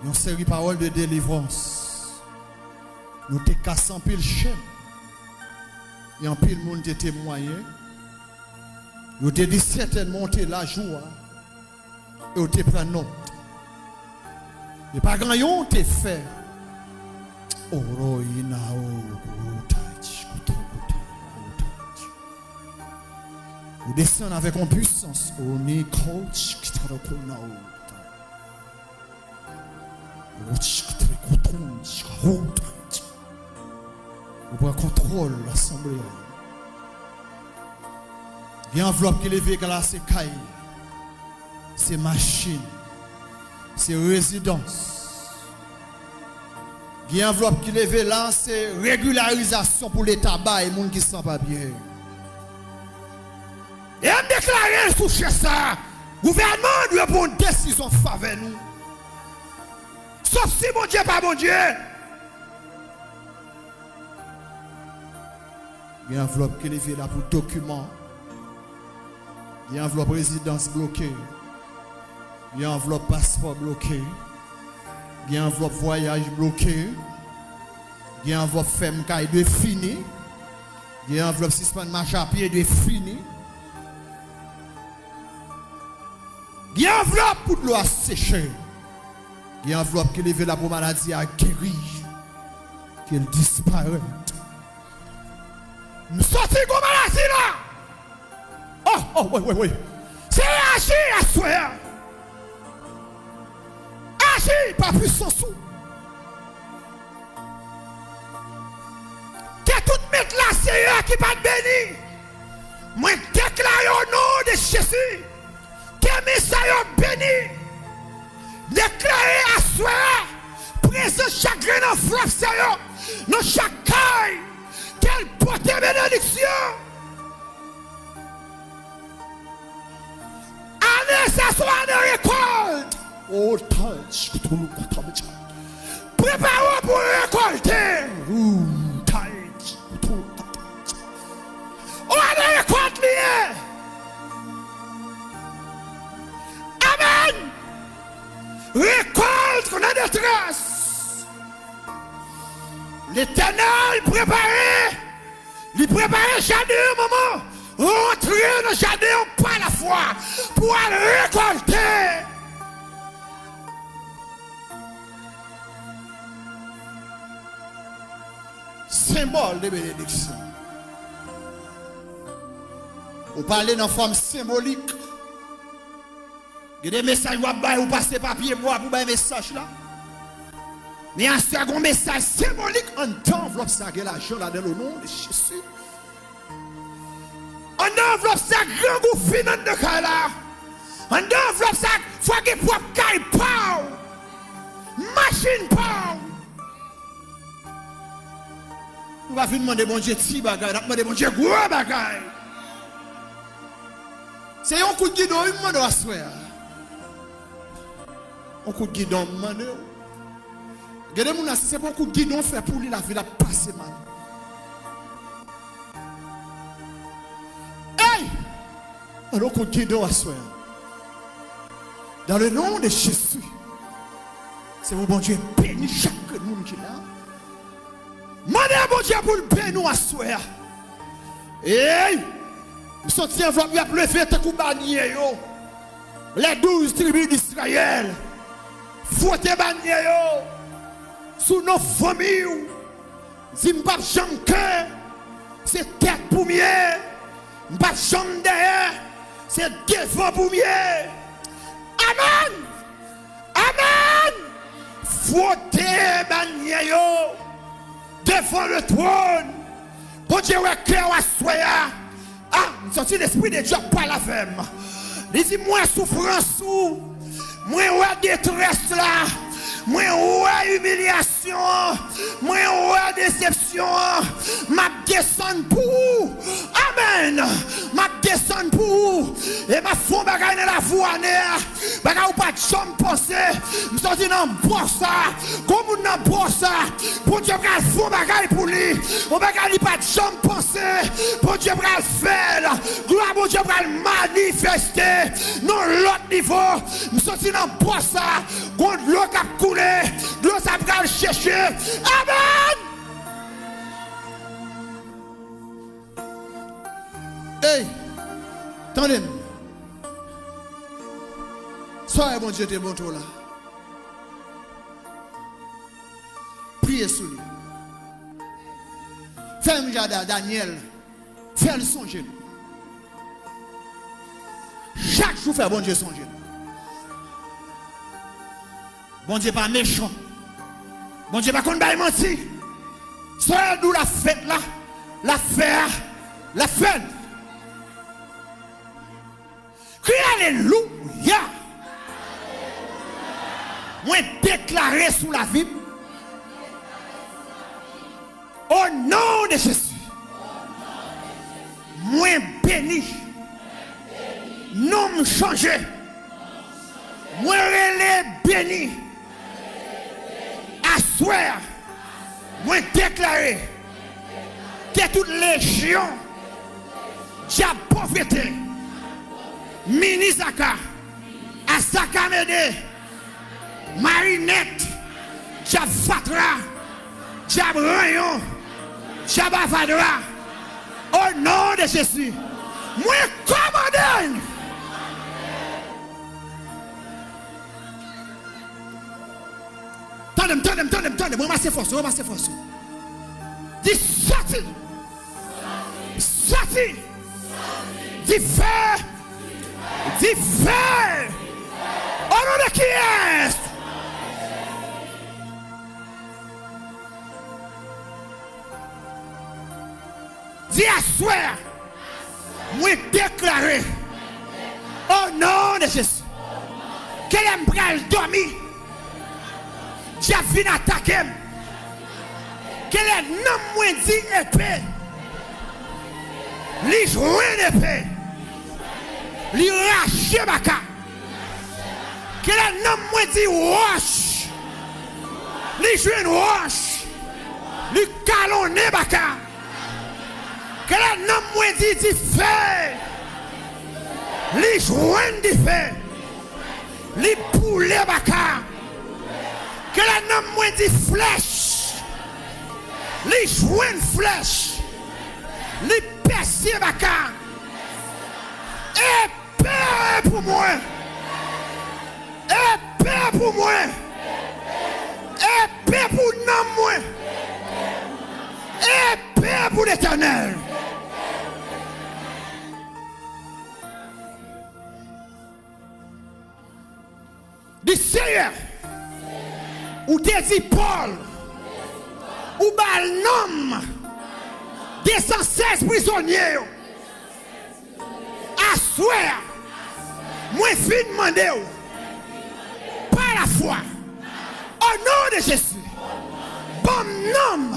yon seri pawòl de delivrans. Nou te kase anpil chenn. E anpil moun te temwaye. Yo te di sètènman w te la jou a. E w te pran nòt. E pa gen anyen w te fè. Oro ina o koutaj, koutou koutaj, koutaj. Ou desann avèk yon pwisans. Oni kouch kitrokona o. Ou ti kitre koutou, ti koutaj. Ou pran kontwòl asanble a. Gen anvlòp ki leve, gala se kay. Se machin, se rezidans. Gen anvlòp ki leve la, se regilarizasyon pou Leta bay moun ki san papye. E m deklare sou chè sa, gouvènman an dwe pran yon desizyon an favè nou. Sòf si Bondye pa Bondye, Gen anvlòp ki leve la pou dokiman. Gen anvlòp rezidans bloke. Gen anvlòp paspò bloke. Gen anvlòp vwayaj bloke. Gen anvlòp fèm kay defini. Gen anvlòp sispann mache a pye defini. Gen anvlòp pou dlo a seche. Gen anvlòp ki leve la pou maladi a geri. Ke l disparèt. M sòti gwo maladi la. Oh, oh, wi, wi, wi. Se aji aswè a. Aji pa pwisans ou. Ke tout met la Seyè ki pa t beni. Mwen deklare o non de Jezi. Ke men sa yo beni. Deklare aswè a, prezans chak grenn anvlòp sa yo nan chak kay, ke l pote benediksyon. Ane sa se yon ane rekòlt. Oh, touch, touch, touch. Prepare w pou rekòlte. Ooh, touch, touch, touch. Yon ane rekòlt li ye. Amèn. Rekòlt nan detrès. Letènèl prepare, li prepare jaden an, manman. Rantre nan jaden an pa lafwa pou al rekòlte. Senbòl de benediksyon. Ou pale nan fòm senbolik. Gen de mesaj w ap bay, ou pase pa pyebwa pou bay mesaj la. Men aswè a, gen yon mesaj senbolik anndan anvlòp sa, gen lajan ladan l o non de Jezi. Anndan anvlòp sa, grangou fin anndan kay la. Anndan anvlòp sa, fò gen pwòp kay pa w. Machin pa w. Nou pa vin mande Bondye ti bagay, n ap mande Bondye gwo bagay. Se yon kout gidon wi m mande w aswè a. Yon kout gidon m mande w. Gen de moun la, si se pa yon kout gidon w fè pou li, lavi l ap pase mal. Ey! Mande yon kout gidon aswè a. Dans le nom de Jésus. Se pou Bondye beni chak moun ki la. Mande Bondye pou l beni w aswè a. Ey! M santi anvlòp yo ap leve tankou banye yo. Les douze tribus d'Israël. Fwote banye yo sou non fanmi w. Di, "M p ap janm ke, se tèt pou m ye. M p ap janm dèyè, se devan pou m ye." Amèn! Amèn! Fwote banyè yo devan le twòn. Bondye wè kè w aswè a. Ah, m santi Lespri de Dye ap pale avè m. Li di, "M wè soufrans ou. Mwen wè detrès la. Mwen wè imilyasyon an. Mwen wè desepsyon an. M ap desann pou ou." Amèn. M ap desann pou ou. E m ap fè yon bagay nan lavi w ane a. Bagay ou pa t janm panse. M soti nan bò sa. Gon moun nan bò sa. Bondye pral fè yon bagay pou li. Yon bagay li pa t janm panse. Bondye pral fè l. Glwa Bondye pral manifeste nan lòt nivo. M soti nan bò sa. Gon dlo k ap koule. Dlo sa pral cheche. Amèn. Ey, tande m. Sa wè Bondye te montre w la. Priye sou li. Fè menm jan Da-, Danyèl. Fè l sonje nou. Chak jou fè Bondye sonje nou. Bondye pa mechan. Bondye pa konn bay manti. Sa l di w l ap fèt la, l ap fè a, l ap fè l. Kriye alelouya. Mwen deklare sou lavi m, o non de Jezi, mwen beni. Non m chanje. Mwen rele beni. Aswè a, mwen deklare Ke tout lejyon dyab povrete, mini zaka, a zaka mede, marinèt, dyab fatra, dyab ranyon, dyab avadra, o non de Jezi, mwen kòmande n. Tande m, tande m, tande m, tande m. Ranmase fòs ou, ranmase fòs ou. Di sòti. Sòti. Dife. Dife. O non de kiyès? Di aswè a, mwen deklare, o non de Jezi, ke lè m pral dòmi, dyab vin atake m. Ke lè nanm mwen di epe, li jwenn epe, li rache baka. Ke lè nanm mwen di wòch, li jwenn wòch, li kalonnen baka. Ke lè nanm mwen di dife, li jwenn dife, li boule baka. Ke lè nanm mwen di flèch, li jwenn flèch, li pèse baka. Epe pou mwen! Epe pou mwen! Epe pou nanm mwen! Epe pou Letènèl! Di, Senyè, ou te di Pòl, ou ba l nonm de san sèz prizonye yo. Aswè a, mwen vin mande w, pa lafwa, o non de Jezi, ban m nonm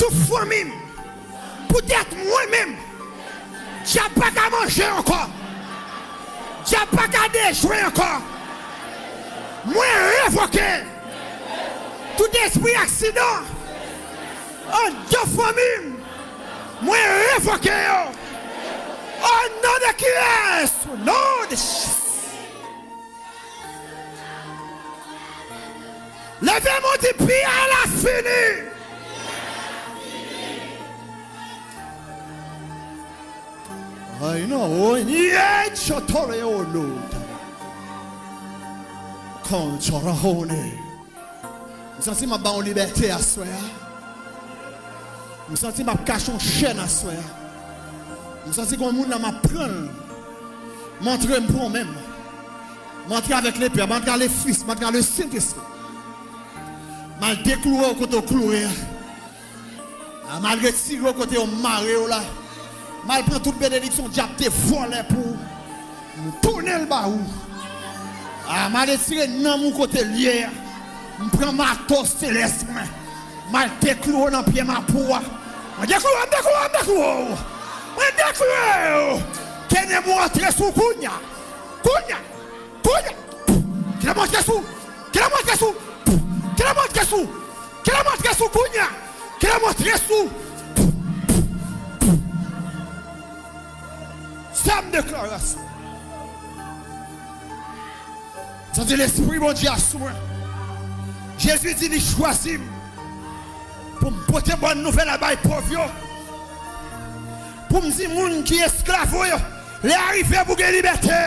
tout fanmi m, poutèt mwen menm, dyab pa ka manje ankò, dyab pa ka dejwe ankò. Mwen revoke tout espri aksidan anndan fanmi m. Mwen revoke yo. O non de kiyès? O non de Jezi. Leve men w, di, piyay la fini. Ay non, o nye chotore o lota. Konchorahone. M santi m ap ba w libète aswè a. M santi m ap kache yon chèn aswè a. M santi gen yon moun la m ap pran l. M antre, m pran w menm. M antre avèk Lepè, m antre a Lefis, m antre a Lesentespri. M al deklouwe w kote w klouwe a. A, m al retire w kote yo mare w la. M al pran tout benediksyon dyab te vòlè pou ou. M tounen l ba ou. A, m al retire nanm ou kote l ye a. M pran mato selès mwen. M al deklouwe w nan pye mapou a. Mwen deklouwe w, m deklouwe w, m deklouwe w. Mwen deklouwe w. Ke nanm ou antre sou kounya. Kounya. Kounya! Ke lanmò antre sou! Ke lanmò antre sou! Ke lanmò antre sou! Ke lanmò antre sou kounya! Ke lanmò antre sou! Sa m deklare aswè. Sa di Lespri Bondye a sou mwen. Jezi di li chwazi m pou m pote bòn nouvèl la bay pòv yo. Pou m di moun ki esklav ou yo, lè a rive pou gen libète.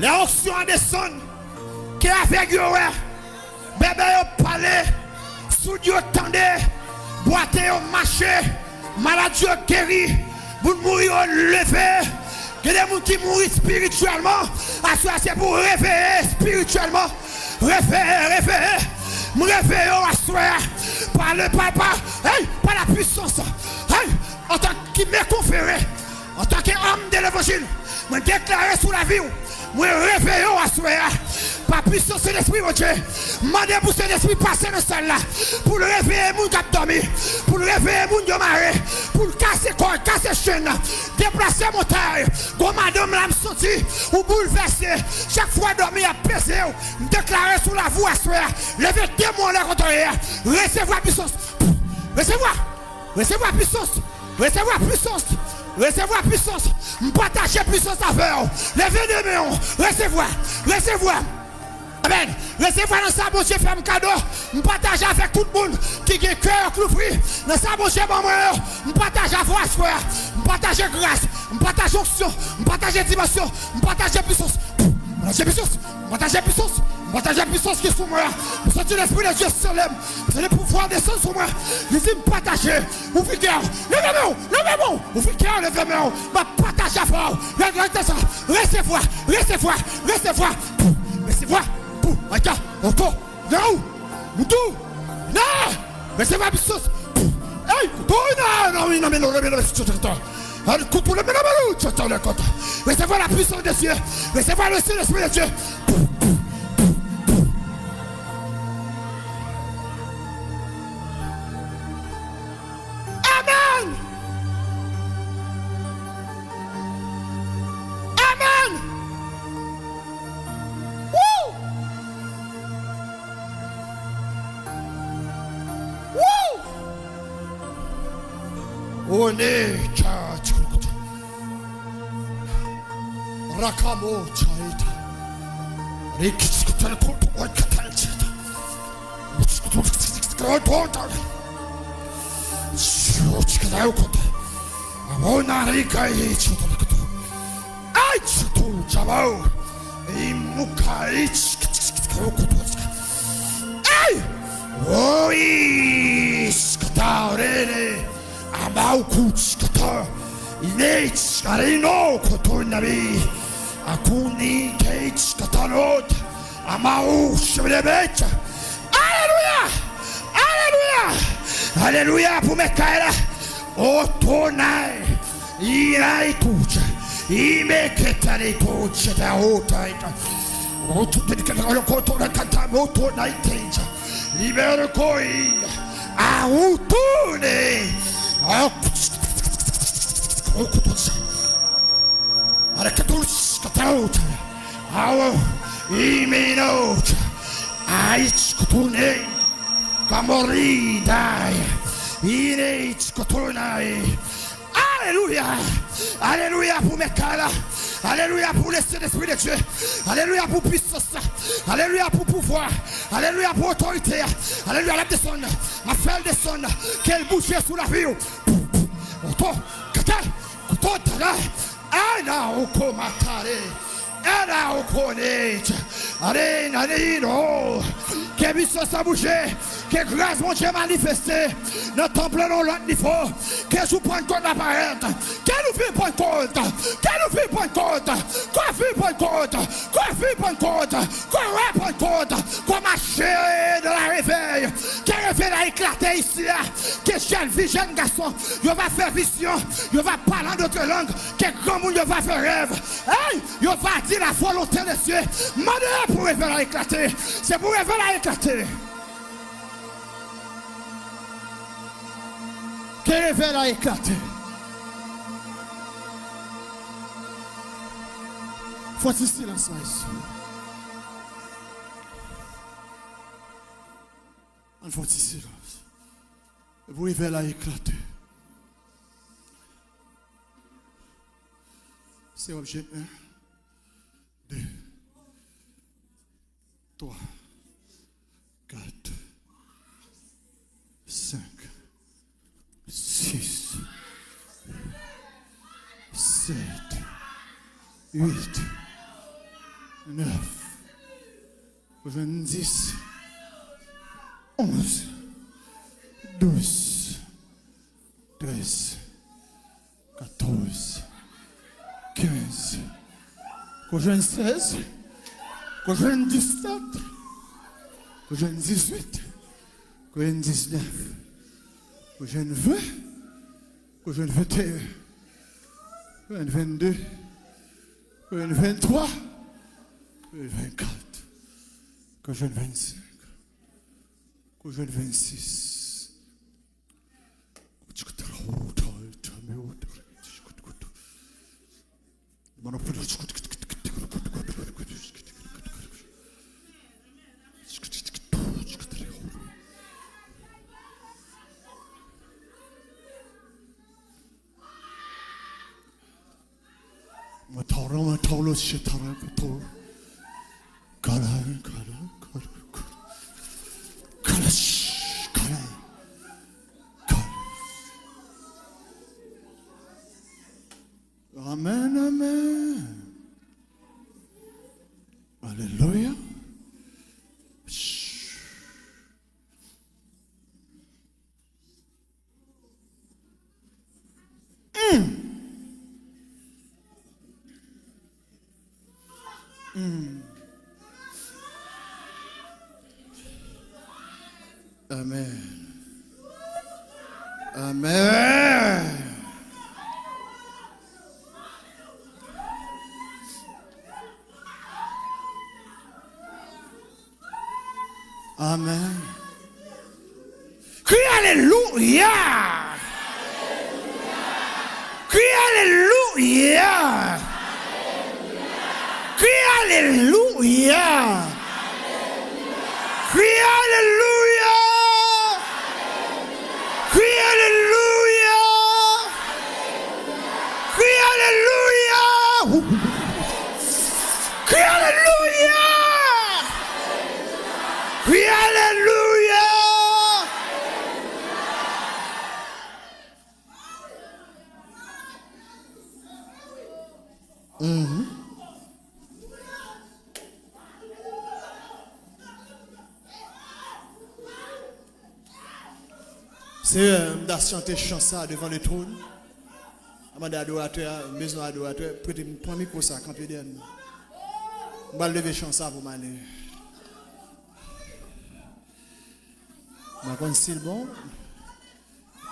Lè onksyon an desann, ke avèg yo wè, bèbè yo pale, soud yo tande, bwate yo mache, malad yo geri, moun mouri yo leve. Gen de moun ki mouri espirityèlman, aswè a se pou reveye espirityèlman. Reveye, reveye. M reveye w aswè a. Pa le, pa, pa, hey, pa la puissance. Hey, antan ki men konfere, antanke òm de levanjil, mwen deklare sou lavi w, mwen reveye w aswè a. Pa pwisans Sentespri Bondye, mande pou Sentespri pase nan sal la, pou l reveye moun k ap dòmi, pou l reveye moun yo mare, pou l kase kòd, kase chenn, deplase montay. Gon madanm la m santi ou boulvèse. Chak fwa dòmi ap peze w, m deklare sou lavi w aswè a, leve demon anlè kote w ye a. Resevwa pwisans. Resevwa. Resevwa pisans. Resevwa pisans. Resevwa pisans. M pataje pisans avè w. Leve de men w. Resevwa. Resevwa. Amèn. Resevwa nan sa Bondye fè m kado. M pataje avèk tout moun ki gen kè k louvri. Nan sa Bondye ban mwen yo. M pataje avè w aswè a. M pataje gras. M pataje onksyon. M pataje dimansyon. M pataje pisans. M pataje pisans. M pataje pisans. M pataje pisans ki sou mwen an. M santi Lespri de Dye sele m. M santi pouvwa desann sou mwen. Li di m pataje. Ouvri kè w. Leve men w. Leve men w. Ouvri kè w. Leve men w. M ap pataje avè w. Lè, lè, lè sa. Resevwa. Resevwa. Resevwa. Pou. Resevwa. Pou. Ata. Oto. Nan ou. Moutou. Nan. Resevwa pisans. Pou. Ey. Koutou. Nan. Nan. Nan. Nan. Nan. Nan. Al koutou le mena balou, tchata le kota. Resevwa la pisans de Dye. Resevwa le Sentespri de Dye. Amèn. Amèn. Woo! Woo! One cha chikukutu. Rakamo chaita. Rikitsikutan koto oikatal cheta. Utsikutu. Chikata yokota. Abona rika ichikutu. Ai, chutu, chabau. Imuka, ich, ai. Oi, skata, rene. Amau, kuch, kata. Ine, ich, arino, koto, nabi. Akuni, ke, ich, kata, not. Amau, shibrebet. Aleluya. Aleluya. Aleluya pou Mekayla. Otonai. Iraitucha, imeketaretucha, taotaita. Otutenikatarokotorakata, otonaiteja. Liberokoi. Autune. Okutucha. Arakatucha, katauta. Ao. Imenocha. Aichkutune. Kamoridai. Ineichkutunai. Aleluya! Aleluya pou Mekayla. Aleluya pou le Sentespri de Dye. Aleluya pou pisans la. Aleluya pou pouvwa. Aleluya pou otorite a. Aleluya, l ap desann. M ap fè l desann. Ke l bouje sou lavi w. Oto, kete, koto, tala. Ana, oko, matare. Ela okonit. Arenanino. Ke pisans la bouje. Ke gras Bondye manifeste nan tanp lan nan yon lòt nivo. Ke jou Pannkòt la parèt. Ke nou viv Pannkòt. Ke nou viv Pannkòt. Kò viv Pannkòt. Kò viv Pannkòt. Kò wè Pannkòt. Kò mache nan la revèy. Ke revèy la eklate isi a. Ke jèn fi, jèn gason, yo va fè vizyon. Yo va pale an dòt lang. Ke granmoun yo va fè rèv. Hey! Yo va di la volonté de Dieu. Mande pou revèy la eklate. Se pou revèy la eklate. Ke revèy la eklate. Fò ti silans la isi. Ann fè yon ti silans. Pou revèy la eklate. Se w ap jwenn en, de, twa, kat, senk, sis, sèt, uit, nèf, swasanndis, onz, douz, trèz, katòz, kenz. Ko jwenn sèz. Ko jwenn disèt. Ko jwenn dizuit. Ko jwenn diznèf. Ko jwenn ven. Ko jwenn venteyen. Ko jwenn vennde. Ko jwenn venntwa. Ko jwenn vennkat. Ko jwenn vennsenk. Ko jwenn vennsis. Paulo Shetarakoto. Kala, kala, kala, kala. Kala, sh-, kala, kala. Amen, amen. Alelouya. Mm. Mm. Amen. Amen. Amen. Kriye alelouya! Kriye alelouya! Kriye alelouya! Kriye alelouya! Kriye alelouya! Kriye alelouya! Kriye alelouya! Kriye alelouya! Mhm. Seyè, m ta chante chan sa devan le twòn. M mande adoratè a, m bezwen adoratè, prete m, pran mikwo sa, kanpe dèyè m. M pral leve chan sa pou m ale. M pa konn si l bon.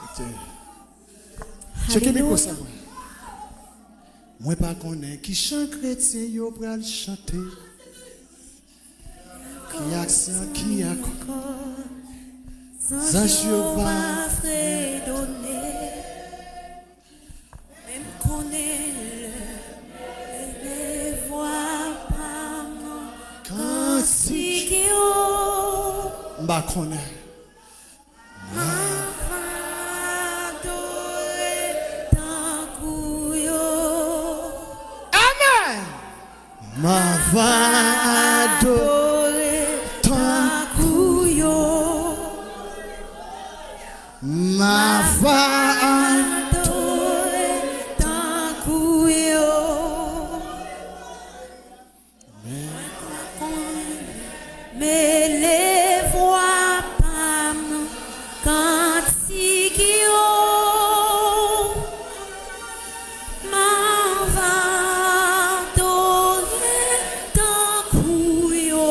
Ok. Tcheke mikwo sa pou mwen. Mwen pa konnen ki chan kretyen yo pral chante. Ki aksyon, ki akò. Zanj yo pa fredone. Men m konnen lè, lè vwa pa m nan kantik yo. M pa konnen. M ap adore tankou yo. Amen. M ap adore tankou yo. M ap adore tankou yo. Men leve vwa pa m nan kantik yo. M ap adore tankou yo.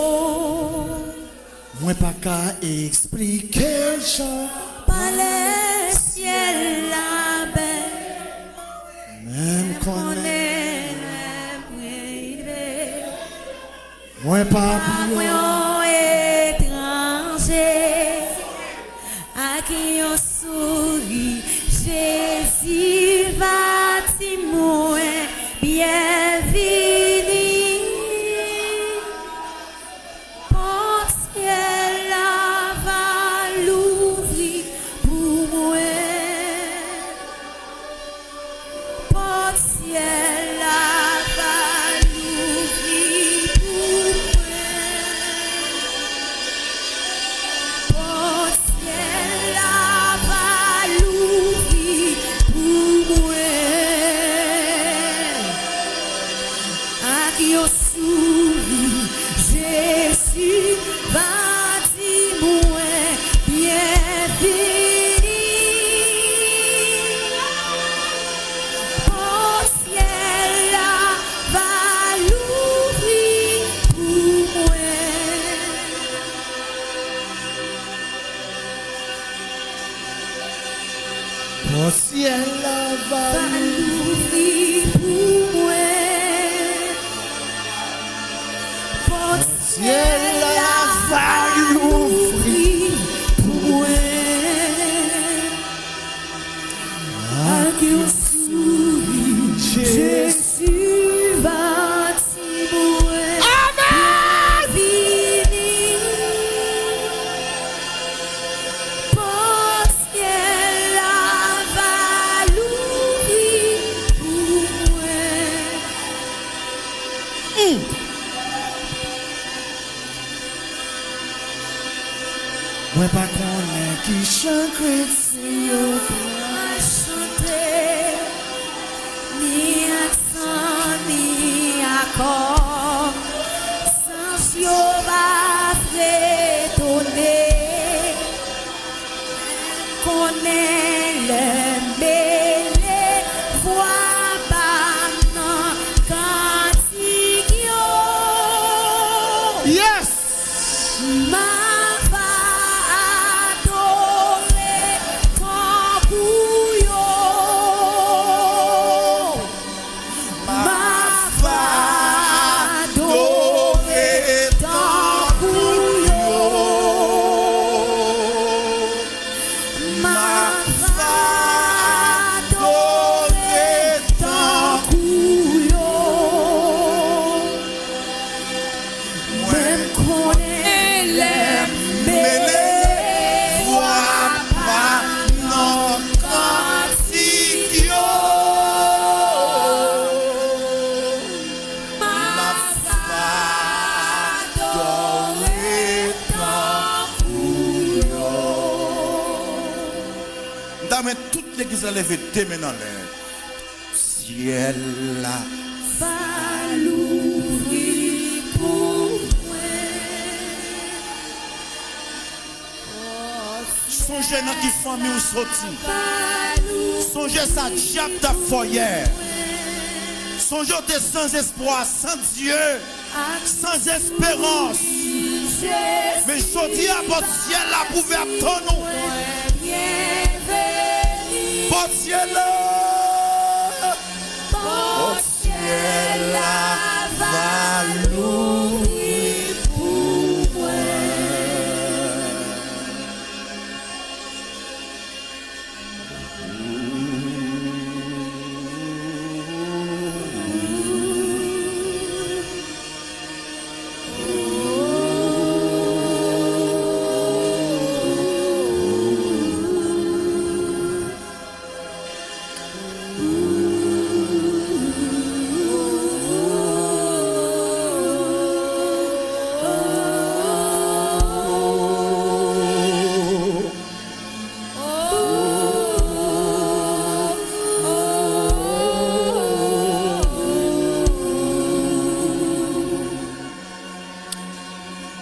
Mwen pa ka eksplike jan. Palè syèl la bèl. Men m konnen lè mwen rive. Mwen pa bliye. Yon etranje ak yon souri, Jezi va di mwen, byenvini. Pòt syèl la va louvri pou mwen. Pòt syèl la va louvri pou mwen. Pòt syèl la va louvri pou mwen. Ak yon souri, Jezi va di mwen, byenvini. Pòt syèl la va louvri pou mwen. Pòt syèl la va louvri pou mwen. Pòt syèl la va louvri pou mwen. Ak yon souri, Jezi va di mwen, amen, vini. Pòt syèl la va lou- Mwen pa konnen ki chan kretyen yo pral chante, ni aksan, ni akò. Sans yo va fretone. Konnen lè mele vwa pa m nan kantik yo. Yes! M ap adore tankou yo. M ap adore tankou yo. M ap adore tankou yo. Mwen m konnen lè m mele vwa pa m nan kantik yo. M ap adore tankou yo. M ta renmen tout legliz la leve de men nan lè. Syèl la va louvri pou mwen. Sonje nan ki fanmi w soti. Sonje sa dyab t ap fè w yè. Sonje w te san espwa, san Dye, san esperans. Men jodi a, pòt syèl la ap ouvè ap tann ou. Pòt syèl la, pòt syèl la va louvri pou mwen.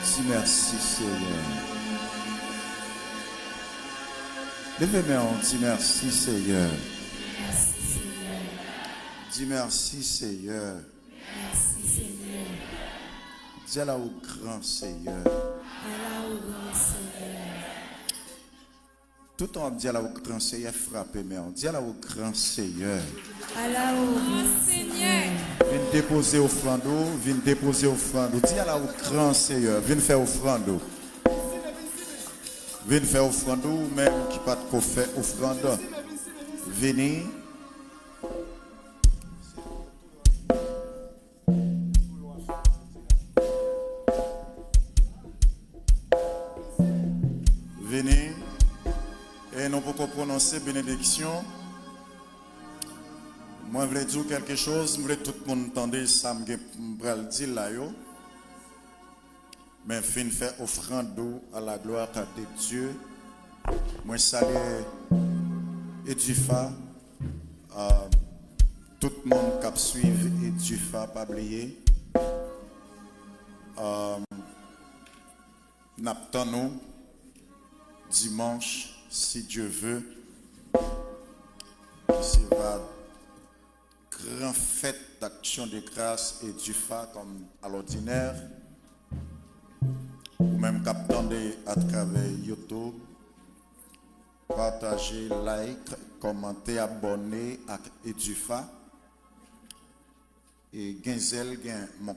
Di mèsi, Senyè. Leve men w, di mèsi, Senyè. Di mèsi, Senyè. Mèsi, Senyè. Di ala ou gran, Senyè. Ala ou gran, Senyè. Toutan w ap di ala ou gran, Senyè, frape men w. Di ala ou gran, Senyè. Ala ou gran, Senyè. Vin depoze ofrann ou, vin depoze ofrann ou. Di ala ou gran, Senyè. Vin fè ofrann ou. Vin fè ofrann ou, ou menm ki pa t ko fè ofrann. Vini. Vini. E nou poko pwononse benediksyon. Mwen vle di w kèlke choz, m vle tout moun tande sa m gen, m pral di la yo. Men fin fè ofrann ou à la gloire de Dieu. Mwen salye Edifa, euh, tout moun k ap swiv Edifa, pa bliye. Euh, n ap tann nou dimanch, si Dye ve, ki se va gran fèt d'aksyon de gras Edifa kòm alòdinè. Ou menm k ap tande atravè YouTube, pataje, like, kòmante, abòne ak Edifa. E gen zèl, gen mon